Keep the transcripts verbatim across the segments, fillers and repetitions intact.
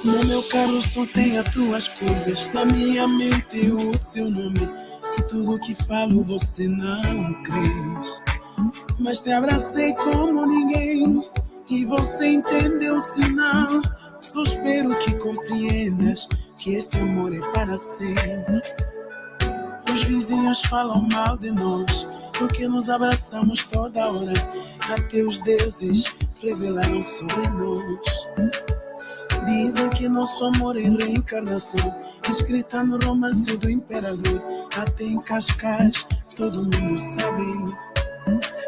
No meu carro só tem as tuas coisas, na minha mente o seu nome, e tudo que falo você não crês. Mas te abracei como ninguém, e você entendeu o sinal. Só espero que compreendas que esse amor é para sempre. Os vizinhos falam mal de nós, porque nos abraçamos toda hora. Até os deuses revelaram sobre nós. Dizem que nosso amor é reencarnação, escrita no romance do imperador. Até em Cascais todo mundo sabe.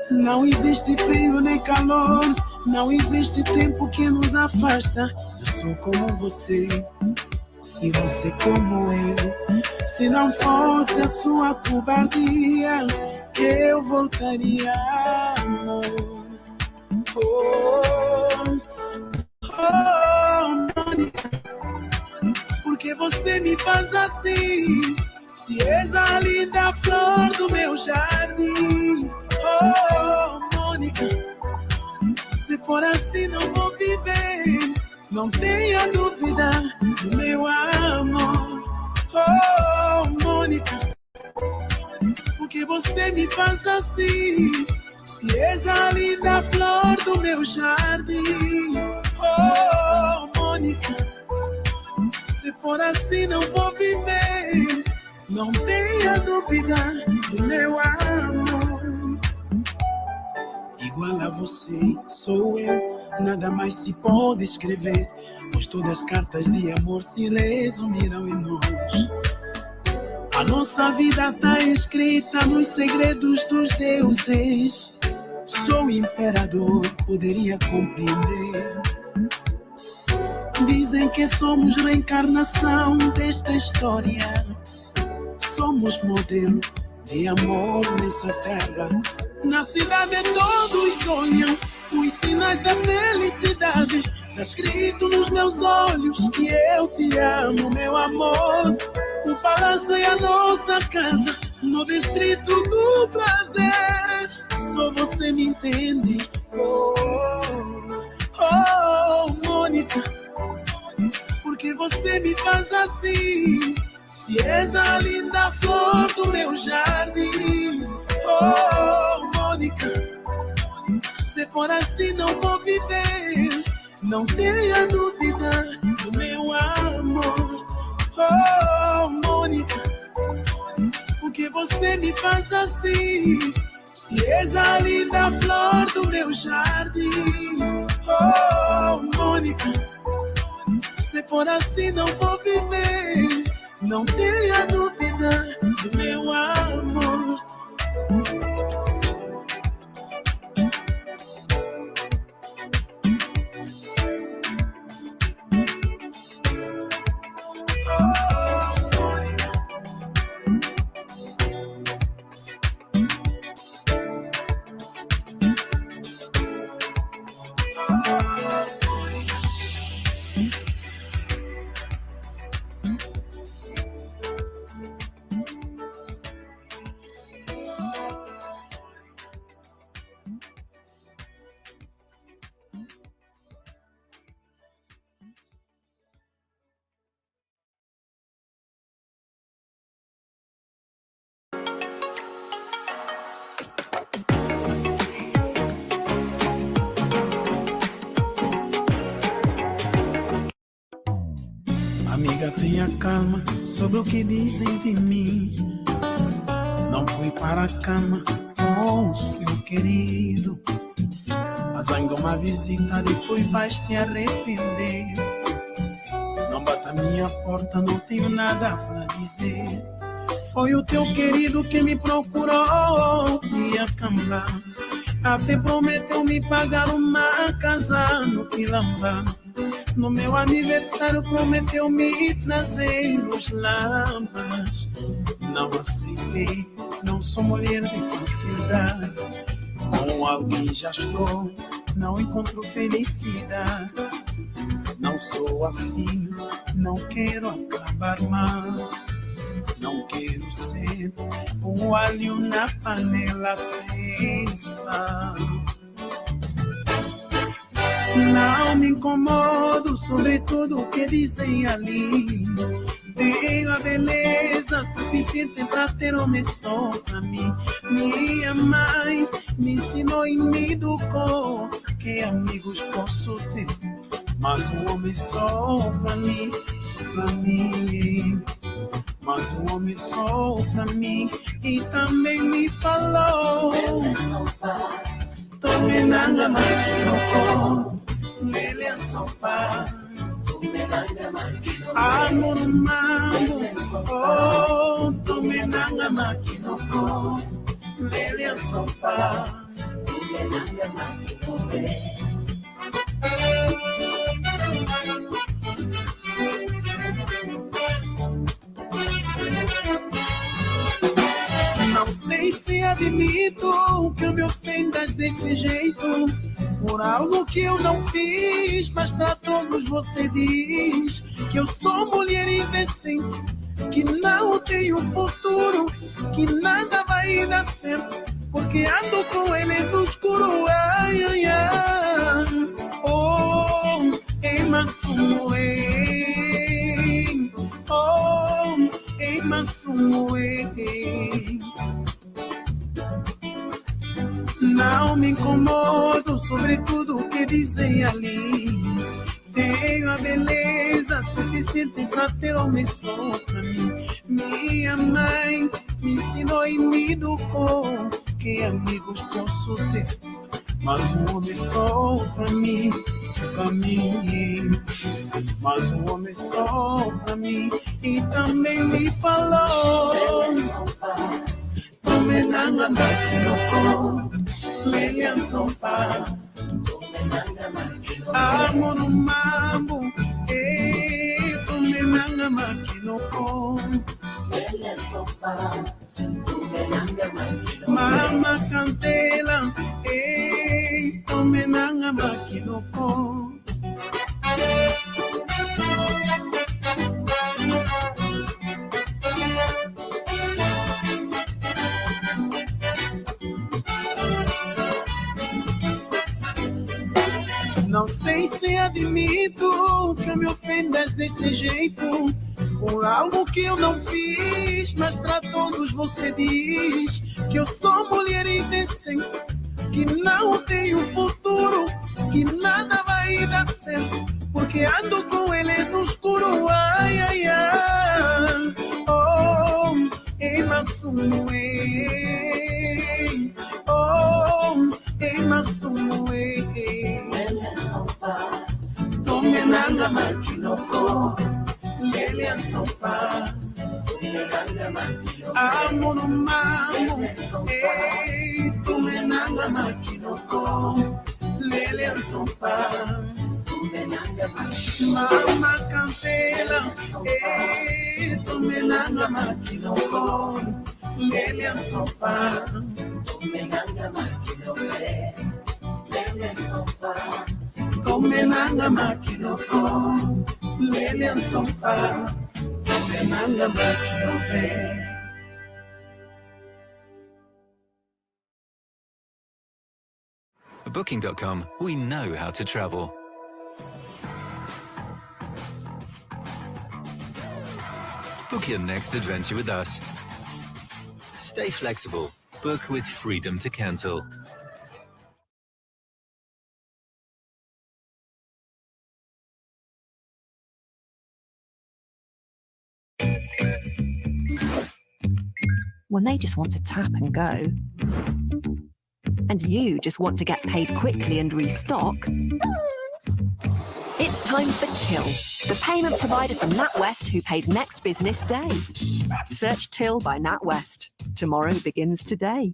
Não existe frio nem calor, não existe tempo que nos afasta. Eu sou como você e você como eu. Se não fosse a sua cobardia, que eu voltaria, amor. Oh, oh, Mônica, por que você me faz assim? Se és a linda flor do meu jardim. Oh, Mônica, se for assim não vou viver. Não tenha dúvida do meu amor. Oh, Mônica, por que você me faz assim? Se és a linda flor do meu jardim. Oh, Mônica, se for assim não vou viver. Não tenha dúvida do meu amor. Igual a você sou eu, nada mais se pode escrever, pois todas as cartas de amor se resumirão em nós. A nossa vida tá escrita nos segredos dos deuses. Só o imperador poderia compreender. Dizem que somos reencarnação desta história. Somos modelo de amor nessa terra. Na cidade todos olham os sinais da felicidade. Tá escrito nos meus olhos que eu te amo, meu amor. O palácio é a nossa casa, no distrito do prazer. Só você me entende. Oh, oh, oh, Mônica, por que você me faz assim? Se és a linda flor do meu jardim. Oh, Mônica, se for assim não vou viver. Não tenha dúvida do meu amor. Oh, Mônica, por que você me faz assim? Se és a linda flor do meu jardim. Oh, Mônica, se for assim não vou viver. Não tenha dúvida do meu amor. Amiga, tenha calma sobre o que dizem de mim. Não fui para a cama com seu querido. Mas ainda uma visita, depois vais te arrepender. Não bata minha porta, não tenho nada pra dizer. Foi o teu querido que me procurou, ia acabar. Até prometeu me pagar uma casa no Quilambá. No meu aniversário prometeu me trazer os lamas. Não aceitei, não sou mulher de facilidade. Com alguém já estou, não encontro felicidade. Não sou assim, não quero acabar mal. Não quero ser o alho na panela sem sal. Não me incomodo sobre tudo que dizem ali. Tenho a beleza suficiente pra ter homem só pra mim. Minha mãe me ensinou e me educou que amigos posso ter, mas um homem só pra mim, só pra mim. Mas um homem só pra mim. E também me falou: Tomenanga makinoko, lele ansopa. Amor mambo, oh, tomenanga makinoko, lele ansopa. Não sei se admito que eu me ofendas desse jeito, por algo que eu não fiz, mas pra todos você diz que eu sou mulher indecente, que não tenho futuro, que nada vai dar certo, porque ando com ele no escuro. Ai, ai, ai. Oh, ei, masumo, ei. Oh, ei, masumo, ei. Não me incomodo sobre tudo que dizem ali. Tenho a beleza suficiente pra ter homem só pra mim. Minha mãe me ensinou e me educou que amigos posso ter, mas um homem só pra mim, só pra mim. Mas um homem só pra mim. E também me falou: Tomenanga makinoko, lele ansopa. Amor mambo, eh, tomenanga makinoko. Mama Kantela, eh, tomenanga makinoko. Não sei se admito que eu me ofendas desse jeito, por algo que eu não fiz, mas pra todos você diz que eu sou mulher indecente, que não tenho futuro, que nada vai dar certo, porque ando com ele no escuro. Ai, ai, ai. Oh, ei, masumo, ei. Oh, ei, masumo, ei. Tomenanga makinoko, lele ansopa. Amor mambo, eh, tomenanga makinoko, lele ansopa. Mama Kantela, eh, tomenanga makinoko, lele ansopa. Tomenanga makinoko, lele ansopa. Tomenanga makinoko, lele ansopa. Tomenanga makinove. At Booking dot com, we know how to travel. Book your next adventure with us. Stay flexible. Book with freedom to cancel. When they just want to tap and go, and you just want to get paid quickly and restock, it's time for Tyl, the payment provider from NatWest who pays next business day. Search Tyl by NatWest. Tomorrow begins today.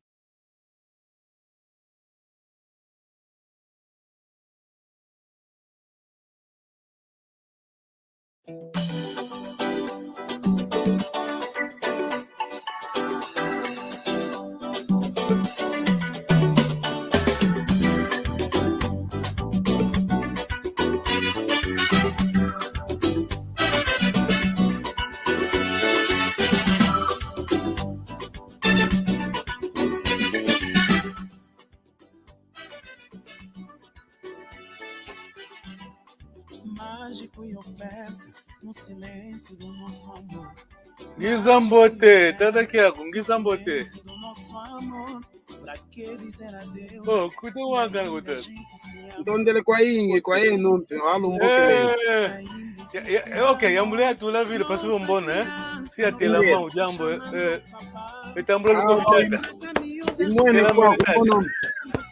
Ngiza mbote, tata Kiaku, ngiza mbote. Oh, kutu wanga kutu. Ntondele kwayingi, kwa yeno mpe, walumbukile. Eh, ya, ya, eh, ok, yambula yatula vile, pasi umbona, eh? Si yatela ma ujambo, eh, eh, etambula luko vitata. Imwene kwa kumono,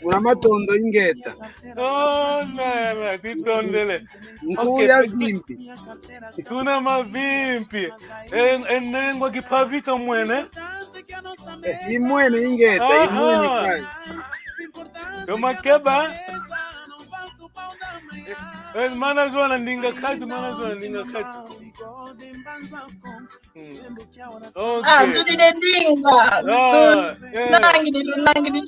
muna matondo ingeta. Oh, na, na, titondele. Nkuya vimpi. Tuna mavimpi. En-, enengwa kipavito mwene. Eh, imwene ingeta, imwene kai. Toma keba. Eh, mana zona ndinga katu, mana zona ndinga katu. Mm. Ok. Ah, tudi ne ndinga. Ah, eh. Nangi ni, nangi ni,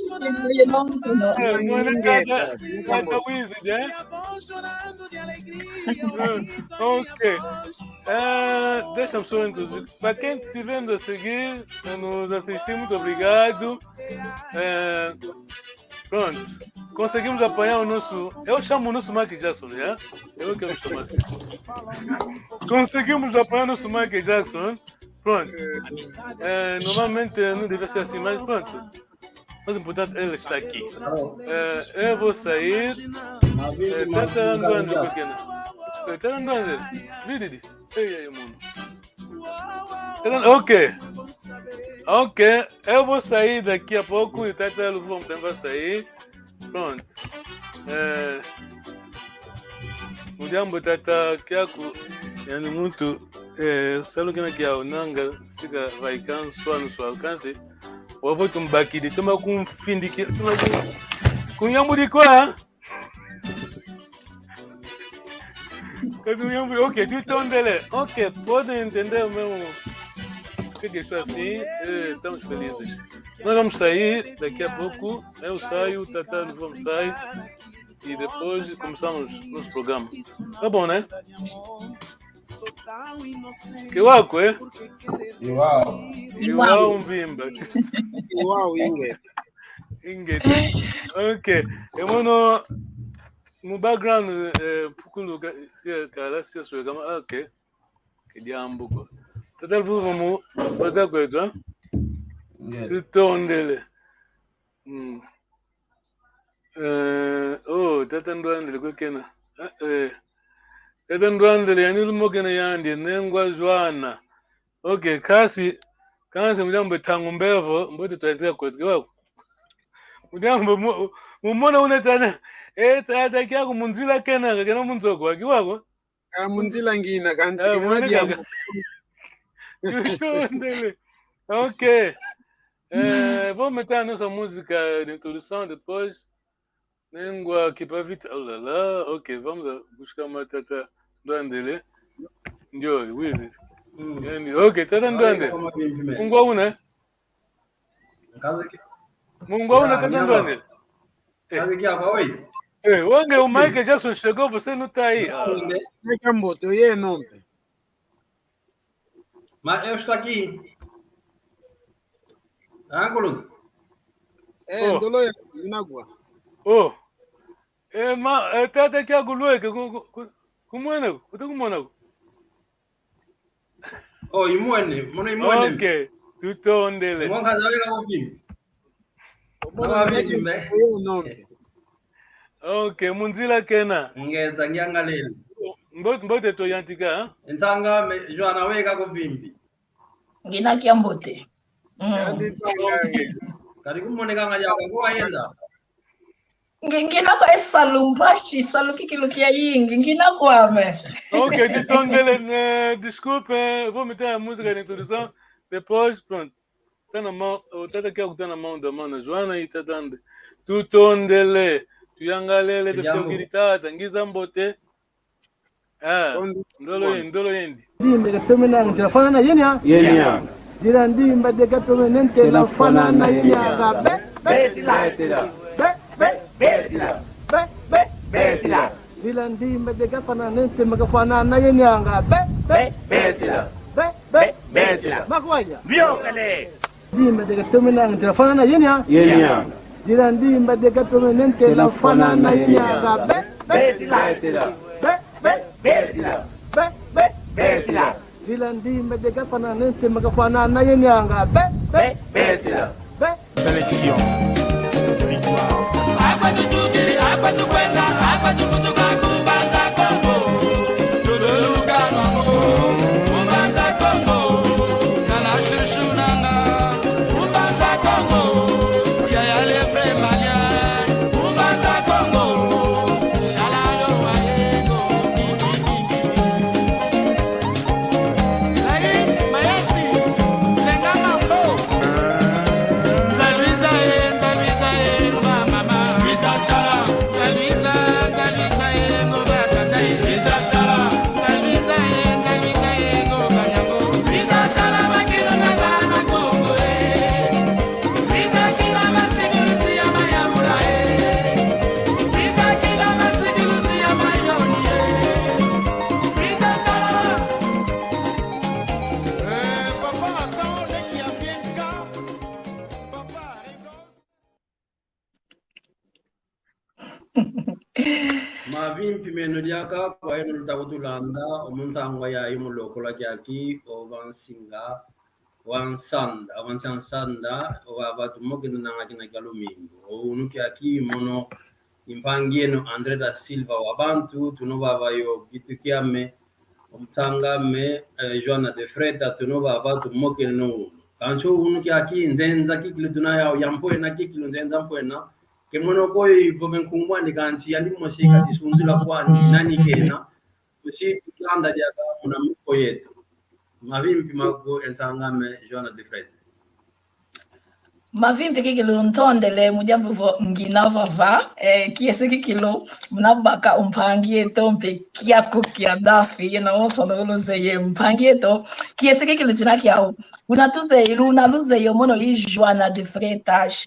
ye nonso no. Eh, mwana kata, kata wizi, eh? Mm, ok. Eh, deixa-me só introduzir. Pra quem estiver nos a seguir, nos assistir, muito obrigado. Eh, pronto. Conseguimos apanhar o nosso. Eu chamo o nosso Michael Jackson, né? Eu quero chamar assim. Conseguimos apanhar o nosso Michael Jackson. Pronto. É, normalmente não devia ser assim, mas pronto. Mas o importante, ele está aqui. É, eu vou sair. É, tá, tá andando, pequeno. É, tá andando. Vididi. Ei, ei, mano. Tá andando. Ok. Ok. Eu vou sair daqui a pouco e o Tata Luvuva também vai sair. Pronto. Eh, mu diambu tata Kiaku, yani muntu, eh, salu kina kiau nanga, sika vaikan, swanu swau kansi. Wavo tumbakidi, tuma kumfindiki, tuma kum-, kunyambudi kwa. Kadi unyambudi, ok, tutondele. Ok, pode entender o meu. Fique só assim, eh, estamos felizes. Nós vamos sair daqui a pouco. Eu saio, o Tata Luvuva sai. E depois começamos o nosso programa. Tá bom, né? Kiwaku, eh? Kiwaku. Kiwaku mvimba. Kiwaku ingeta. Ingeta. Ok. E mono, mu background, eh, pukulu ka, si kala, si suega ma, ok. Kidiambu ko. Tata Luvuva mu, bata kwetu, eh? Tutondele. Mm. Eh, oh, Tata Ndwandele kwe kena. Eh, eh. Tata Ndwandele, yani lumokena yandi, nengwa Joana. Ok, kasi, kansi mu diambu tangu mbevo, mbote twatika kwetu, kiwaku. Mu diambu mu-, mumona une tana, eh, Tata Kiaku mu nzila kena, kakena mu nzo ko, kiwaku. Ah, mu nzila ngina, kansi kena diambu. Tutondele. Ok. Eh, vamos meter a nossa música de introdução depois. Nengwa Kipavita, oh là là, ok, vamos a buscar uma Tata Ndwandele. Ndio, wizi. Mm. Yani, ok, Tata Ndwandele. Mungwa una? Mungwa una, Tata Ndwandele? Eh. Eh, wenge o Michael Jackson chegou, você não tá aí. Ah. Michael Mbote, oye nompe. Ma eu estou aqui. Angolo. Eh, oh. Ndolo ya, inagwa. Oh. Eh, ma, eh, Tata Kiaku lweke, ku, ku, ku, kumwene, kutu kumona ku. Oh, imwene, mono imwene. Ok, tutondele. Mwanka zaweka wapi? Mama viki me. Ok, mu nzila kena. Ngeza ngiangalele. Mbote, mbote twayantika, ha? Ntanga me, Joana weka ko vimpi. Ngina kiambote. Mm. Kadi kumoneka nga diaka ko wayenda. Ngi-, ngina kwa e salu mpasi, salu kikilu kiayingi, ngina kwame. Ok, tutondele, eh, desculpe, eh, vou meter a música de introdução, depois, pronto. Tá na mão, o Tata Kiaku tá na mão da mana Joana e Tata Ndwandele. Tutondele, tuyangalele, tufiokidi Tata, ngiza mbote. Ah, ndolo yendi, ndolo yendi. Ndimba deka tome nante la fwanana yenya. Yenya. Dila ndimba deka tome nante la fwanana yenya. Be, be, be, tila. Be, be, be, tila. Be, be, be, tila. Dila ndimba deka fwanana nante maka fwanana yenya. Be, be, be, tila. Be, be, be, tila. Makwanya. Biokele. Ndimba deka tome nante la fwanana yenya. Yenya. Dila ndimba deka tome nante la fwanana yenya. Be, be, be, tila. Be, be, be, tila. Be, be, be, Bila ndimba de gafana nente magafana na ye nyanga. Be, be, be, sila. Be. Sélection. Victoire. Mavimpi meno diaka kwa yeno luta kutulanda, o mu ntangwa yayi mu lokola kiaki, o vansinga, vansanda, o vansansanda, o vava tumokenanga kina kia lumingu. O unu kiaki mono i mpangi eno André da Silva wa bantu, tuna vava yo Gitu Kiame, o Mutangame, eh, Joana de Freitas, tuna vava tumokene no unu. Kansi o unu kiaki nzenza kikilu tuna yau ya mpwena kikilu nzenza mpwena. Ke mono ko ivove nkumbu ani kansi yandi mosi kati sunzula kwani nani kena. Tusi tulanda diaka muna moko yeto. Mavimpi maku e nsang'ame Joana de Freitas. Mavimpi kikilu ntondele mu diambu vo ngina vava, eh, kiese kikilu muna baka o mpangi eto mpe kiaku kia dafi, yena wonso na luzeye mpangi eto, kiese kikilu tuna kiau, una tuzeye, una luzeye mono i Joana de Freitas.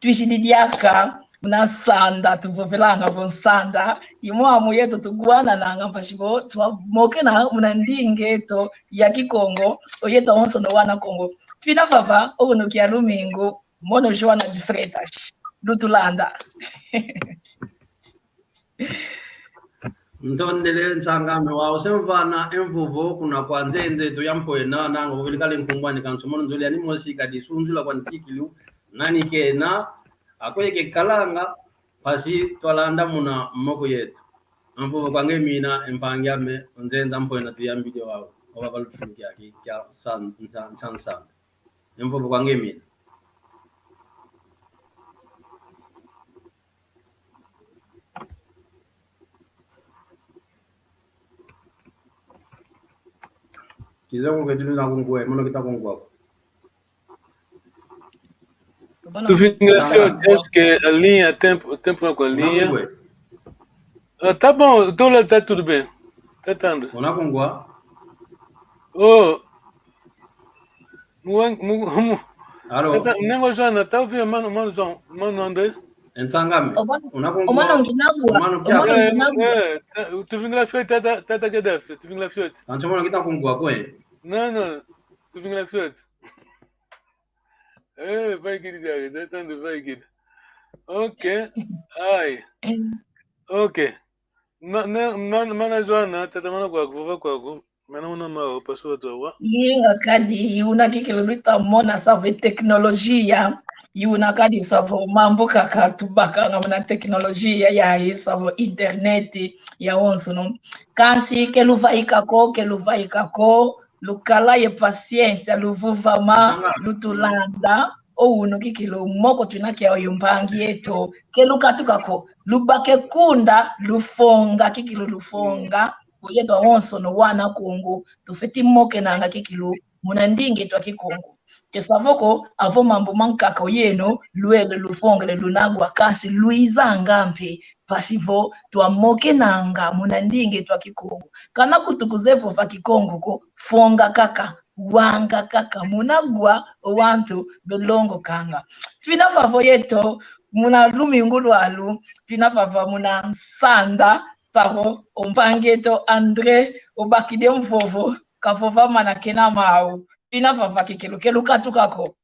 Twizidi diaka muna nsanda, tuvovelanga vo nsanda, i mwamu yeto tugwanananga mpasi vo twamokena muna ndinga eto ya Kikongo, o yeto awonsono wana Kongo. Twina vava, o unu kia lumingu, mono Joana de Freitas, lutulanda. Ntondele nsang'ame wau se mvana e mvovo kuna kwa nzenza eto ya mpwena, nanga vovele kala e nkumbu ani kansi mono nzolele yani mosi kadi sunzula kwani kikilu nani kena, akweyi kekalanga, mpasi twalanda muna moko yeto. E mvovo kwa nge mina, e mpangi ame, o nzenza mpwena tuyambidi wau, o vava lutufulu kiaki kia san-, nsa-, nsa-, nsanda. E mvovo kwa nge mina. Kizungu ke tuna kungwa, mono kita kungwa. Tuvingila fioti, est-ce que a linha, tempo, tempo na kwa linha. Ah, tá bom, eu tô lá, tá tudo bem. Tá, tá, André. Una kungwa. Oh. Mu-, mu-, mu-, Alô? Tata, Nengo Joana, tá ouvindo, mano, mano João, mano André? Nsang'ame. Omwana, una kungwa. Omwana ngina kungwa. Omwana kia. Omwana ngina kungwa. Eh, eh, tá, tuvingila fioti, tata, tata Gaddafi, tuvingila fioti. Kansi mono kita kungwa kwe. Não, não, tuvingila fioti. Eh, vai kiri diake, tá tendo vai kiri. Ok. Ai. Ok. Ma-, ne-, ma-, mana Joana, tata mana kwaku, vova kwaku. Mana una mau, paso watu wa. Inga kadi, una kikilu luta mona savo e tecnologia, una kadi savo mambu kaka tubakanga muna tecnologia yayi savo internet yawonsono. Kansi ke luvaika ko, ke luvaika ko, lukala ye paciência, luvuvama, lutulanda, o unu kikilu moko twina kiau yo mpangi eto, ke lukatuka ko, lubake kunda, lufonga, kikilu lufonga, o yeto awonsono wana Kongo, tufeti mokenanga kikilu, muna ndinga eto a Kikongo. Ke savo ko, avo mambu mankaka oyeno, lwele lufongele lunagwa, kansi lwizanga mpe, mpasi vo twamokenanga muna ndinga eto a Kikongo. Kana kutu kuzeye vova Kikongo ko, fonga kaka, wanga kaka, muna gwa o wantu belongokanga. Twina vava o yeto, muna lumingu lwalu, twina vava muna nsanda, savo o mpangi eto André, obakidi e mvovo, kavova mana kena mau, twina vava kikilu, ke lukatuka ko.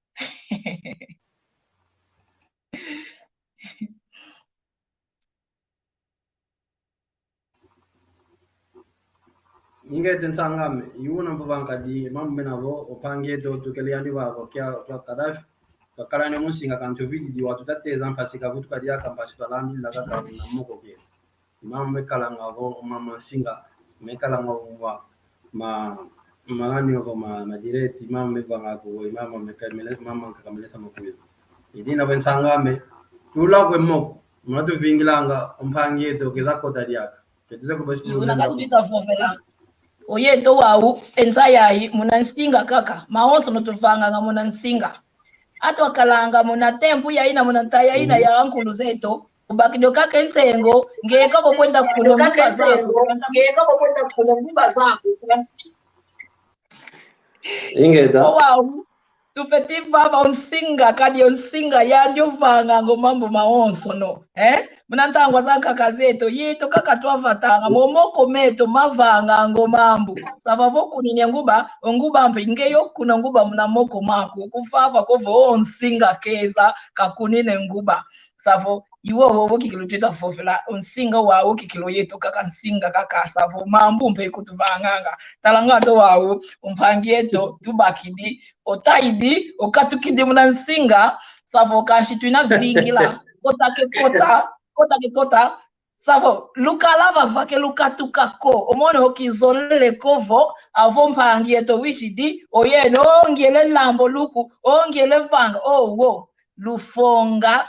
Ingeta nsang'ame, i una mvova nkadi, mambu mena vo, o mpangi eto, tukele yandi vava, kia, kia Kadhafi, twakala ne mu nsinga kansi ovididi watutateza mpasi kavutuka diaka mpasi twalandila kaka na moko ke. Mambu mekalanga vo, mama nsinga, mekalanga vo ma, ma, manani vo ma, ma direct, mambu mevanga ko, mambu meka-, mele-, mambu nkaka melesa makuyo. I dina vo nsang'ame, tula kwe moko, muna tuvingilanga, o mpangi eto, keza kota diaka. Una katuta vovela. Oyeto wau, e nza yayi, muna nsinga kaka. Mawonsono tuvanganga muna nsinga. Atwakalanga muna tempu yayina, muna nta yayina ya ankulu zeto. Ubakidi o kaka e nsengo, ngeye kaka okwenda kuna nguba zaku. Ingeta. O wau, tufeti vava o nsinga, kadi o nsinga yandi ovanganga o mambu mawonsono, eh? Muna ntangwa zankaka zeto, yeto kaka twavatanga, mo moko meto mavanganga o mambu. Sava vo okunini e nguba, o nguba mpe ngeye okuna nguba muna moko maku, kuvava ko vo o nsinga keza, kakunini e nguba. Savo, i wowo kikilu tuta vovela, o nsinga wau kikilu yeto kaka nsinga kaka, savo, mambu mpe kutuvanganga. Talanga to wau, o mpangi eto, tubakidi, otayidi, okatukidi muna nsinga, savo, kansi twina vingila, kota ke kota, kota ke kota, savo, lukala vava ke lukatuka ko, omono okizolele ko vo, avo mpangi eto wizidi, oyeno, ongiele lambo luku, ongiele vanga, owo, lufonga,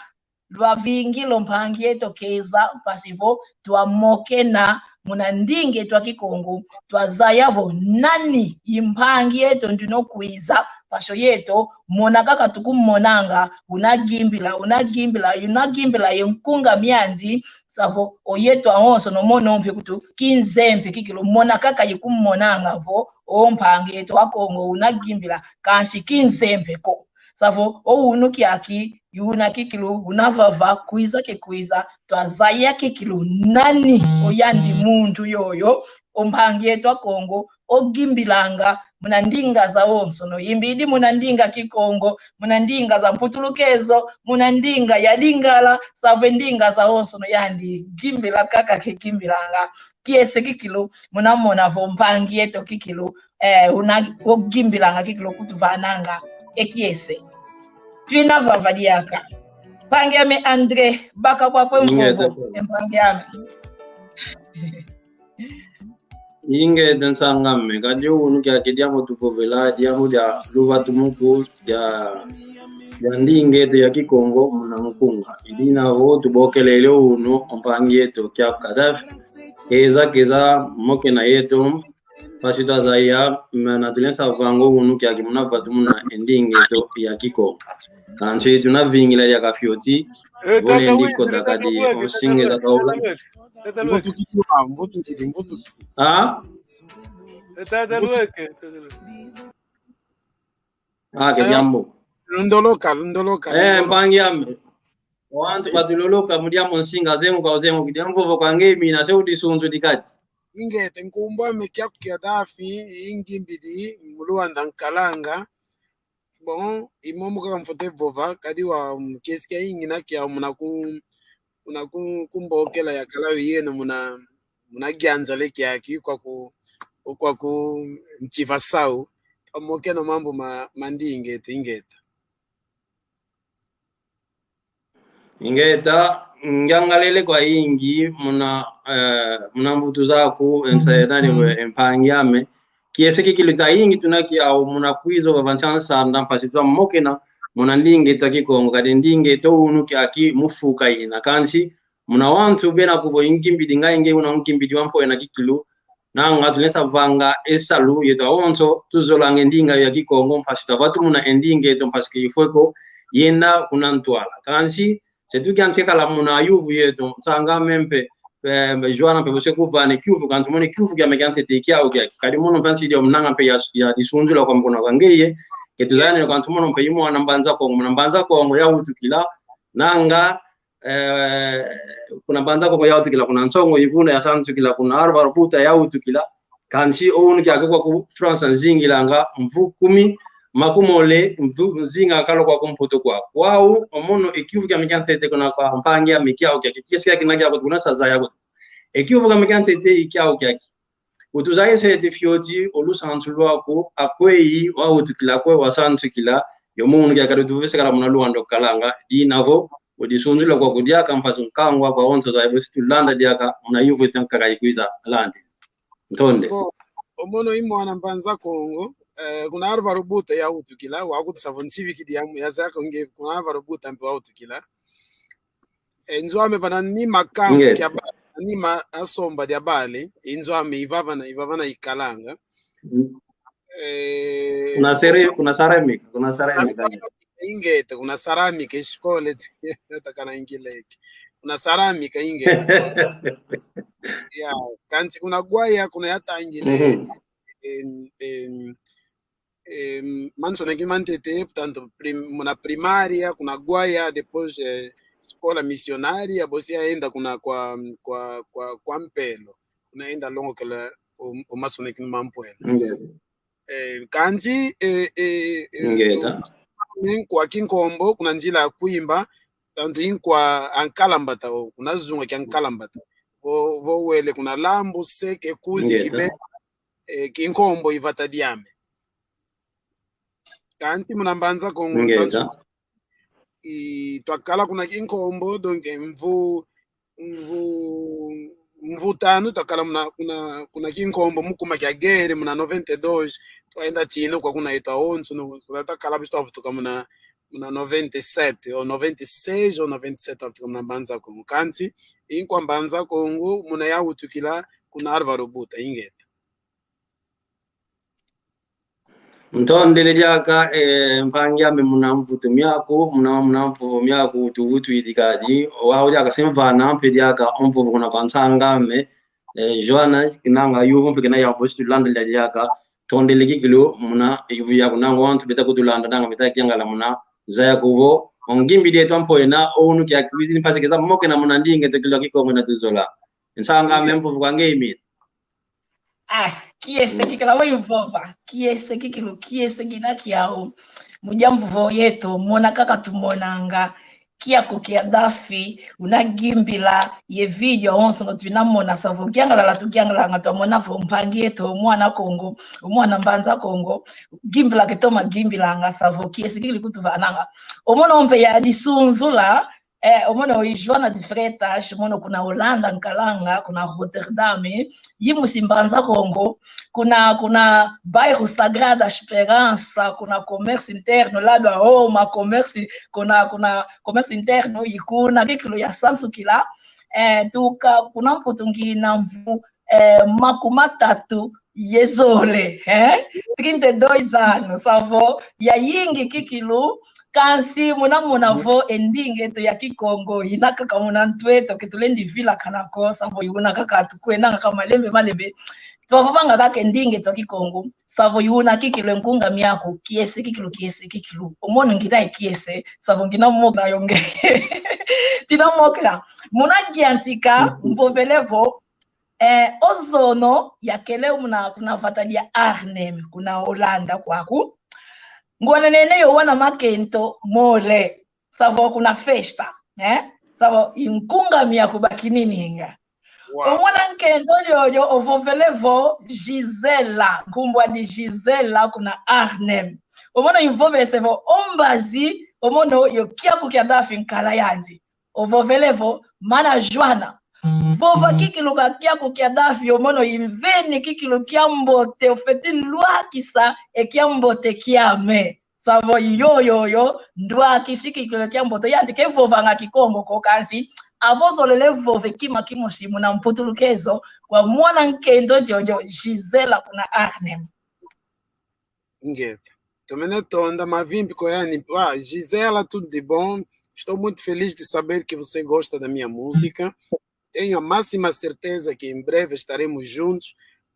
lwavingila o mpangi eto keza, mpasi vo twamokena muna ndinga eto a Kikongo, twazaya vo nani i mpangi eto ndino kwiza, mpasi oyeto mona kaka tukumonanga, una gimbila, una gimbila, una gimbila ye nkunga miandi, savo oyeto awonsono mono mpe kutu kinzempe kikilu mona kaka ikumonanga vo o mpangi eto a Kongo una gimbila, kansi kinzempe ko. Savo, o unu kiaki, i una kikilu, una vava, kwiza ke kwiza, twazaya kikilu, nani oyandi muntu yoyo, o mpangi eto a Kongo, ogimbilanga, muna ndinga zawonsono, imbidi muna ndinga Kikongo, muna ndinga za mputulukezo, muna ndinga ya Lingala, savo e ndinga zawonsono yandi, gimbila kaka ke gimbilanga, kiese kikilu, muna mona vo mpangi eto kikilu, eh, una, ogimbilanga kikilu kutuvananga, e kiese. Twina vava diaka. Mpangi ame André, baka kwakwe mvovo, e mpangi ame. Ingeta nsang'ame, kadi o unu kiaki diambu tuvovela, diambu dia luvatu muku, dia, dia ndinga eto ya Kikongo, muna nkunga. I dina vo tubokelele o unu, o mpangi eto kia Kadhafi. Keza, keza, mokena yeto, mpasi twazaya, mana tulenda vanga o unu kiaki muna vatu muna e ndinga eto ya Kikongo. Kansi tuna vingila diaka fioti, eh, vo tata ndendi weke, kota tata kadi weke, o nsinga tata weke, za kaula. Tata weke. Mvutu tiki wa, mvutu tiki, mvutu tiki. Ah? Eh, tata weke, tata weke. Ah, ke diambu. Lundoloka, lundoloka, eh, lundoloka. Mpangi ame. Wantu batuloloka mu diambu nsinga zengo kwa zengo, ki diambu vo kwa nge mina se u disunzu dikati. Ingeta, nkumbu ame kiaku kia Dafi, ingimbidi, mu Luanda nkalanga. Bon, i momo kaka mfwete vova, kadi wa, mm, kiese kia ingi na kia muna ku, muna ku, kumbokela yakala yo yeno muna, muna gianzale kiaki, kwaku, kwaku nchiva sau, twamokena mambu ma, ma ndinga eto, ingeta. Ingeta, ngiangalele kwa ingi, muna, eh, muna mvutu zaku, ensa, nani we, e mpangi ame. Kiese kikilu ta ingi tuna kiau, muna kwiza vava nsi a nsanda, mpasi twamokena, muna ndinga eto a Kikongo, kadi ndinga eto unu kiaki mu fuka ina. Kansi, muna wantu bena kuvo ingimbidi nga inge una ungimbidi wa mpoena kikilu, nanga tulenda vanga e salu yeto awonso, tuzolanga e ndinga ya Kikongo, mpasi twavatu muna e ndinga eto, mpasi ke ifweko yenda kuna ntwala. Kansi, se tukia nsekala muna yuvu yeto, nsang'ame mpe, eh, Joana mpe bose kuvana e kiuvu, kansi mono e kiuvu kiame kia ntete kiau kiaki. Kadi mono mpe nsidi ya munanga mpe ya, ya disunzula kwa mkono kwa ngeye, ke tuzayane kansi mono mpe i mwana Mbanza Kongo, muna Mbanza Kongo yawutukila, nanga, eh, kuna Mbanza Kongo yawutukila, kuna Nsongo Ibuna yasantukila, kuna Arbar Buta yawutukila, kansi o unu kiaki kwaku France nzingilanga mvu kumi, makumole, mvu, nzinga kalo kwaku Mputu kwaku. Wau, o mono e kiuvu kiame kia ntete kuna kwa mpangi ame kiau kiaki, kiese kiaki na kiaku, kuna saza yaku. E kiuvu kiame kia ntete i kiau kiaki. Utuzayisa eti fioti o lusansu lwaku, akweyi wawutukila, akweyi wasansukila, yo munu kiakala utuvisikila muna Luanda ukalanga, dina vo udisunzula kwaku diaka mpasi nkangu aku awonso zaya bosi tulanda diaka muna yuvu ita nkaka ikwiza landi. Ntonde. Bon, o mono i mwana Mbanza Kongo, eh, kuna Alvaro Buta yawutukila, wakutusa vo nsivikidi ya, yazaya ko nge, kuna Alvaro Buta mpe wawutukila. E, nzo ame vana ni makangu kia ba-, ni ma-, asomba dia bale, e, nzo ame ivavana, ivavana ikalanga. Mm. Eh, kuna sere-, kuna cerâmica, kuna cerâmica. Kuna cerâmica ingeta, kuna cerâmica, escola, takana ingileke. Kuna cerâmica ingeta. Ya, kansi kuna Guaia, kuna yatangile, mhm, em, em, em, mansoneki mantete, portanto, prim-, muna primária, kuna Guaia, depois, eh, escola missionária, bosi yaenda kuna kwa, kwa, kwa, kwa Mpelo. Kuna yaenda longokela o, o mansoneki mampwena. Ingeta. Eh, kansi, eh, eh, eh, ingeta. Eh, inkwa Kinkombo, kuna nzila ya Kwimba, tanto inkwa Ankalambata, o, kuna zunga kia Ankalambata. Vo, vo wele kuna Lambu, Seke, Kuzi, ingeta, Kibe, eh, Kinkombo, ivata diame. Kansi muna Mbanza Kongo, ingeta, nsansu, i, twakala kuna Kinkombo, donc, mvu, mvu, mvu tanu twakala muna, kuna, kuna Kinkombo, mu kuma kia guerre, muna noventa e dois, twaenda tino kwa kuna yetu awonso, no, kuna twakala bisu twavutuka muna, muna noventa e sete, ou noventa e seis ou noventa e sete, twavutuka muna Mbanza Kongo. Kansi, inkwa Mbanza Kongo, muna yawutukila, kuna Alvaro Buta, ingeta. Ntondele diaka, eh, mpangi ame muna mvutu miaku, muna, muna mvuvu miaku, tuvutu idikadi, wau diaka simvana, mpe diaka omvuvu kuna kwa nsanga ame, eh, Joana, kinanga yuvu mpe kina ya bosi tulanda diaka, tondele kikilu, muna, yuvu yaku nanga wantu beta kutulanda, nanga beta kiangala muna, zaya kuvo, ongimbi dieto mpwena, onu kia kwizini mpasi keza mokena muna ndinga eto kilu Kikongo ina tuzola. Nsanga ame mvuvu kwa nge imi. Ah, kiese kikilu wau ivova, kiese kikilu, kiese kina kiau. Mu diambu vo yeto, mona kaka tumonanga, kiaku kia Dafi, una gimbila, ye vídeo awonso ngo twina mona sa vo, kiangalala tukiangalanga twamona vo mpangi eto, mwana Kongo, mwana Mbanza Kongo, gimbila ketoma gimbilanga sa vo, kiese kikilu kutuvananga. O mono mpe yadisunzula, eh, o mono i Joana de Freitas, mono kuna Holanda nkalanga, kuna Rotterdam, i musi Mbanza Kongo, kuna, kuna bairro Sagrada Esperança, kuna comércio interno, lado a Roma, comércio, kuna, kuna comércio interno, i kuna kikilu yasansukila, eh, tuka, kuna Mputu ngina mvu, eh, makumatatu ye zole, eh? Trinta e dois anos, sa vo, yayingi kikilu, kansi muna mona vo e ndinga eto ya Kikongo, ina kaka muna ntu eto, ke tulendi vilakana ko, sa vo i una kaka tukwenanga kaka malembe, malembe. Twavovanga kaka e ndinga eto ya Kikongo, sa vo i una kikilu e nkunga miaku, kiese kikilu, kiese kikilu. O mono ngina e kiese, sa vo ngina mokela yo nge. Tina mokela. Muna giantika, mvovele vo, eh, o zono yakele muna, kuna vata dia Arnhem, kuna Holanda kwaku. Ngwanenene yo wana makento mole, sa vo kuna festa, eh? Sa vo i nkunga miaku bakinininga. Wow. O mwana nkento yoyo ovovele vo Gisela, nkumbu andi Gisela kuna Arnhem. O mono imvovese vo o mbazi, o mono yo kiaku kia Dafi nkala yandi. Ovovele vo, mana Joana, vova kikilu ka kiaku kia Dafi, o mono imveni kikilu kia mbote, ofeti lwakisa e kia mbote kiame. Sa vo yo, yo, yo, ndwakisi kikilu kia mbote, yandi ke vovanga Kikongo ko kansi, avo zolele vova e kima kimosi muna mputulukezo kwa mwana nkento yoyo Gisela kuna Arnhem. Ingeta. Tomene tonda, mavimpi kwa yani. Ah, Gisela, tudo de bom. Estou muito feliz de saber que você gosta da minha música. Tenho a máxima certeza que em breve estaremos juntos,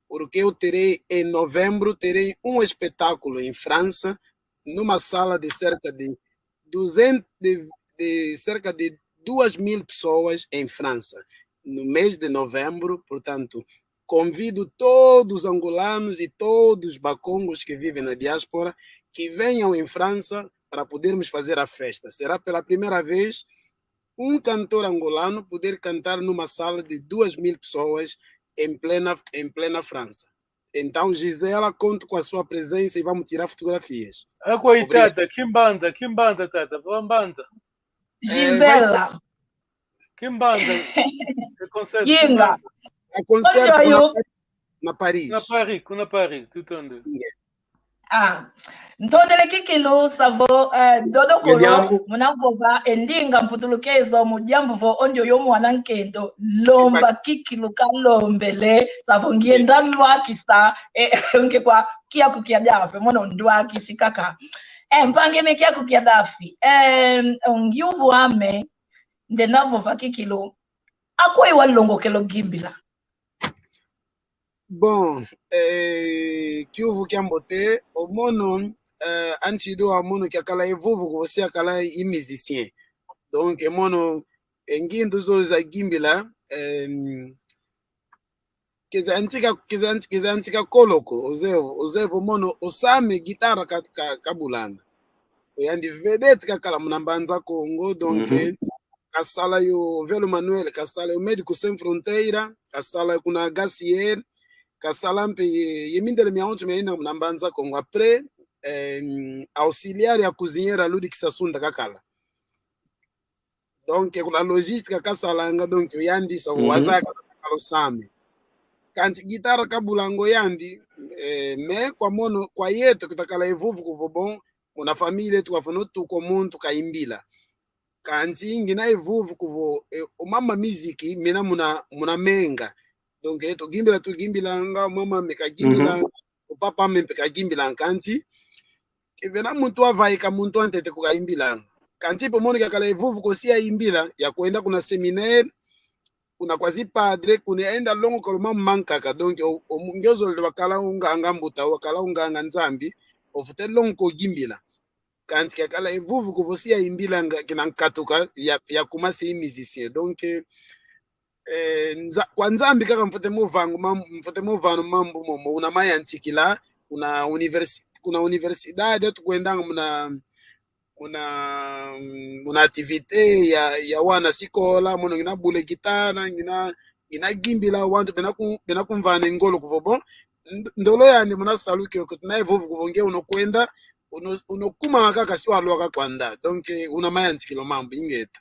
porque eu terei, em novembro, terei um espetáculo em França, numa sala de cerca de duzentos, de, de cerca de duas mil pessoas em França, no mês de novembro. Portanto, convido todos os angolanos e todos os bakongos que vivem na diáspora que venham em França para podermos fazer a festa. Será pela primeira vez um cantor angolano poder cantar numa sala de duas mil pessoas em plena, em plena França. Então, Gisela, conto com a sua presença e vamos tirar fotografias. Akwa i tata, kimbanza, kimbanza tata, vambanza. Gisela. Kimbanza. Yinga. A concerto na Paris. Na Paris. Na Paris, kuna Paris, tutonde. Ah, ntondele kikilu savo, eh, dodo kolo, muna vova e ndinga mputulukezo mu diambu vo ondioyo mwana nkento, lomba kikilu kalombele, savo ngienda lwakisa, eh, nge kwa kiaku kia dafi, mono ndwakisi kaka. Eh, mpangi ame kiaku kia dafi, eh, ngiuvu ame, ndenda vova kikilu, akweyi walongokelo gimbila? Bon, eh, kiuvu kiambote, o mono, eh, antes do, o mono kiakala evuvu kuvo si akala i musicien. Donc, e mono, e ngindu zo za gimbila, eh, keza antika, keza antika, keza antika kolo ko, ozevo, ozevo mono, osame guitarra ka, ka, kabulanga. Oyandi vedette kakala muna Mbanza Kongo, donc, eh, kasala yo Velo Manuel, kasala yo Médicos Sem Fronteiras, kasala kuna Gaciel, kasala mpe ye, ye mindele miawonso miayenda muna Mbanza Kongo. Après, eh, auxiliar ya cozinheira Ludix Sasunda kakala. Donc, kuna logística kasalanga, donc, oyandi sa waza kakala osame. Kansi guitarra kabulanga oyandi, eh, mais kwa mono, kwa yeto, kutakala evuvu kuvo bon, muna família eto kwafwana otuka o muntu kayimbila. Kansi ngina evuvu kuvo, eh, o mama miziki mina muna, muna menga. Donc, eh, tugimbila, tugimbilanga, o mama ame kagimbilanga, o papa ame mpe kagimbilanga. Kansi ke vena muntu wavaika muntu wantete ko kayimbilanga. Kansi mpe mono kiakala evuvu ko si yayimbila, yakwenda kuna séminaire, kuna kwa zi padre, kuna yaenda longoka o mambu mankaka. Donc, o, o, nge ozolele wakala unganga mbuta, wakala unganga Nzambi, ofwete longoka o gimbila. Kansi kiakala evuvu kuvo si yayimbilanga kina nkatuka ya, yakuma se i musicien. Donc, eh, nza-, kwa Nzambi kaka mfwete muvanga mam-, mfwete muvana mambu momo, una mayantikila, kuna universi-, kuna universidade, tukwendanga muna, muna, muna atividade ya, ya wana sikola, mono ngina bula guitarra, ngina, ngina gimbila wantu bena ku-, bena kumvana ngolo kuvo bon, nd-, ndolo yandi muna salu kiokio, tuna evuvu kuvo nge unokwenda, uno-, unokumanga kaka si walwaka kwanda. Donc, eh, una mayantikila o mambu, ingeta.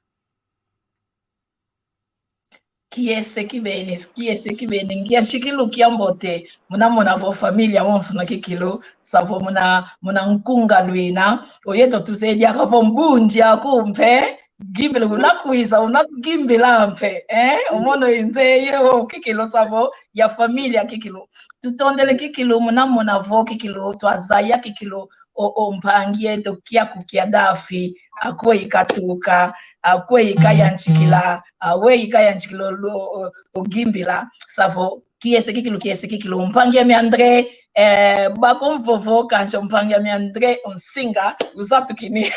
Kiese kibeni, kiese kibeni, ngiantikilu kiambote, muna mona vo família wonso na kikilu, savo muna, muna nkunga lwina, oyeto tuzeye diaka vo mbundi aku mpe, gimbila unakwiza, unagimbila mpe, eh? O mono inze ye o kikilu savo ya família kikilu. Tutondele kikilu, muna mona vo kikilu, twazaya kikilu, o, o mpangi eto kiaku kia dafi, akweyi katuka, akweyi kayantikila, akweyi kayantikila lo, o, o gimbila, savo, kiese kikilu, kiese kikilu. Mpangi ame André, eh, bakumvovo kansi mpangi ame André, o nsinga, uzatukini.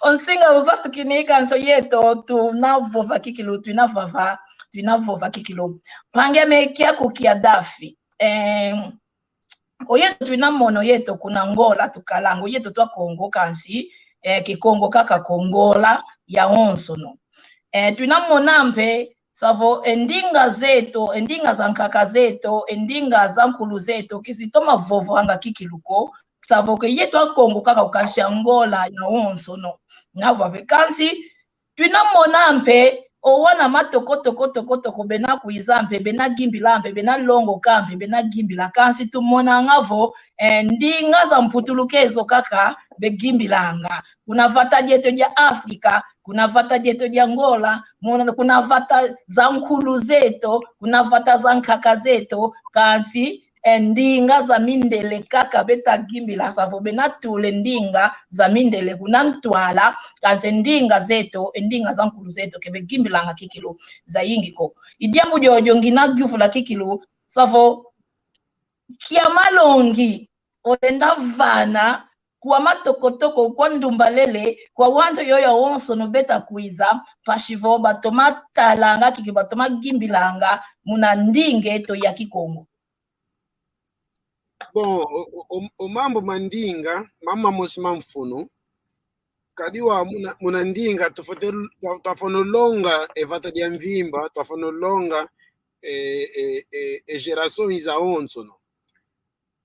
O nsinga uzatukini kansi yeto, tunavova kikilu, tunavava, tunavova kikilu. Mpangi ame kiaku kia dafi. Eh, oyeto twina mono yeto kuna Angola tukalanga, oyeto twa Kongo kansi, eh, Kikongo kaka Kongola yawonsono. Eh, twina mona mpe, savo, e ndinga zeto, e ndinga za nkaka zeto, e ndinga za nkulu zeto, kizitoma vovwanga kikilu ko, savo ke yeto a Kongo kaka ko kansi Angola yawonsono. Navove kansi, twina mona mpe, o wana matoko toko toko toko bena kwiza mpe, bena gimbila mpe, bena longoka mpe, bena gimbila. Kansi tumonanga vo, eh, ndinga za mputulukezo kaka begimbilanga. Kuna vata dieto dia Afrika, kuna vata dieto dia Angola, mona, kuna vata za nkulu zeto, kuna vata za nkaka zeto, kansi e ndinga za mindele kaka beta gimbila, savo bena tula e ndinga za mindele kuna ntwala, kansi e ndinga zeto, e ndinga za nkulu zeto ke begimbilanga kikilu zayingi ko. I diambu diodio ngina yuvula kikilu, savo kia malongi olenda vana kwa matoko toko, kwa ndumba lele, kwa wantu yoyo awonsono beta kwiza, mpasi vo batoma talanga kiki, batoma gimbilanga muna ndinga eto ya Kikongo. Bon, o, o, o, o mambu ma ndinga, mambu mamosi ma mfunu. Kadi wau muna, muna ndinga, tufwete, twa-, twafwana longa e vata dia mvimba, twafwana longa e, e, e, e gerações zawonso, no?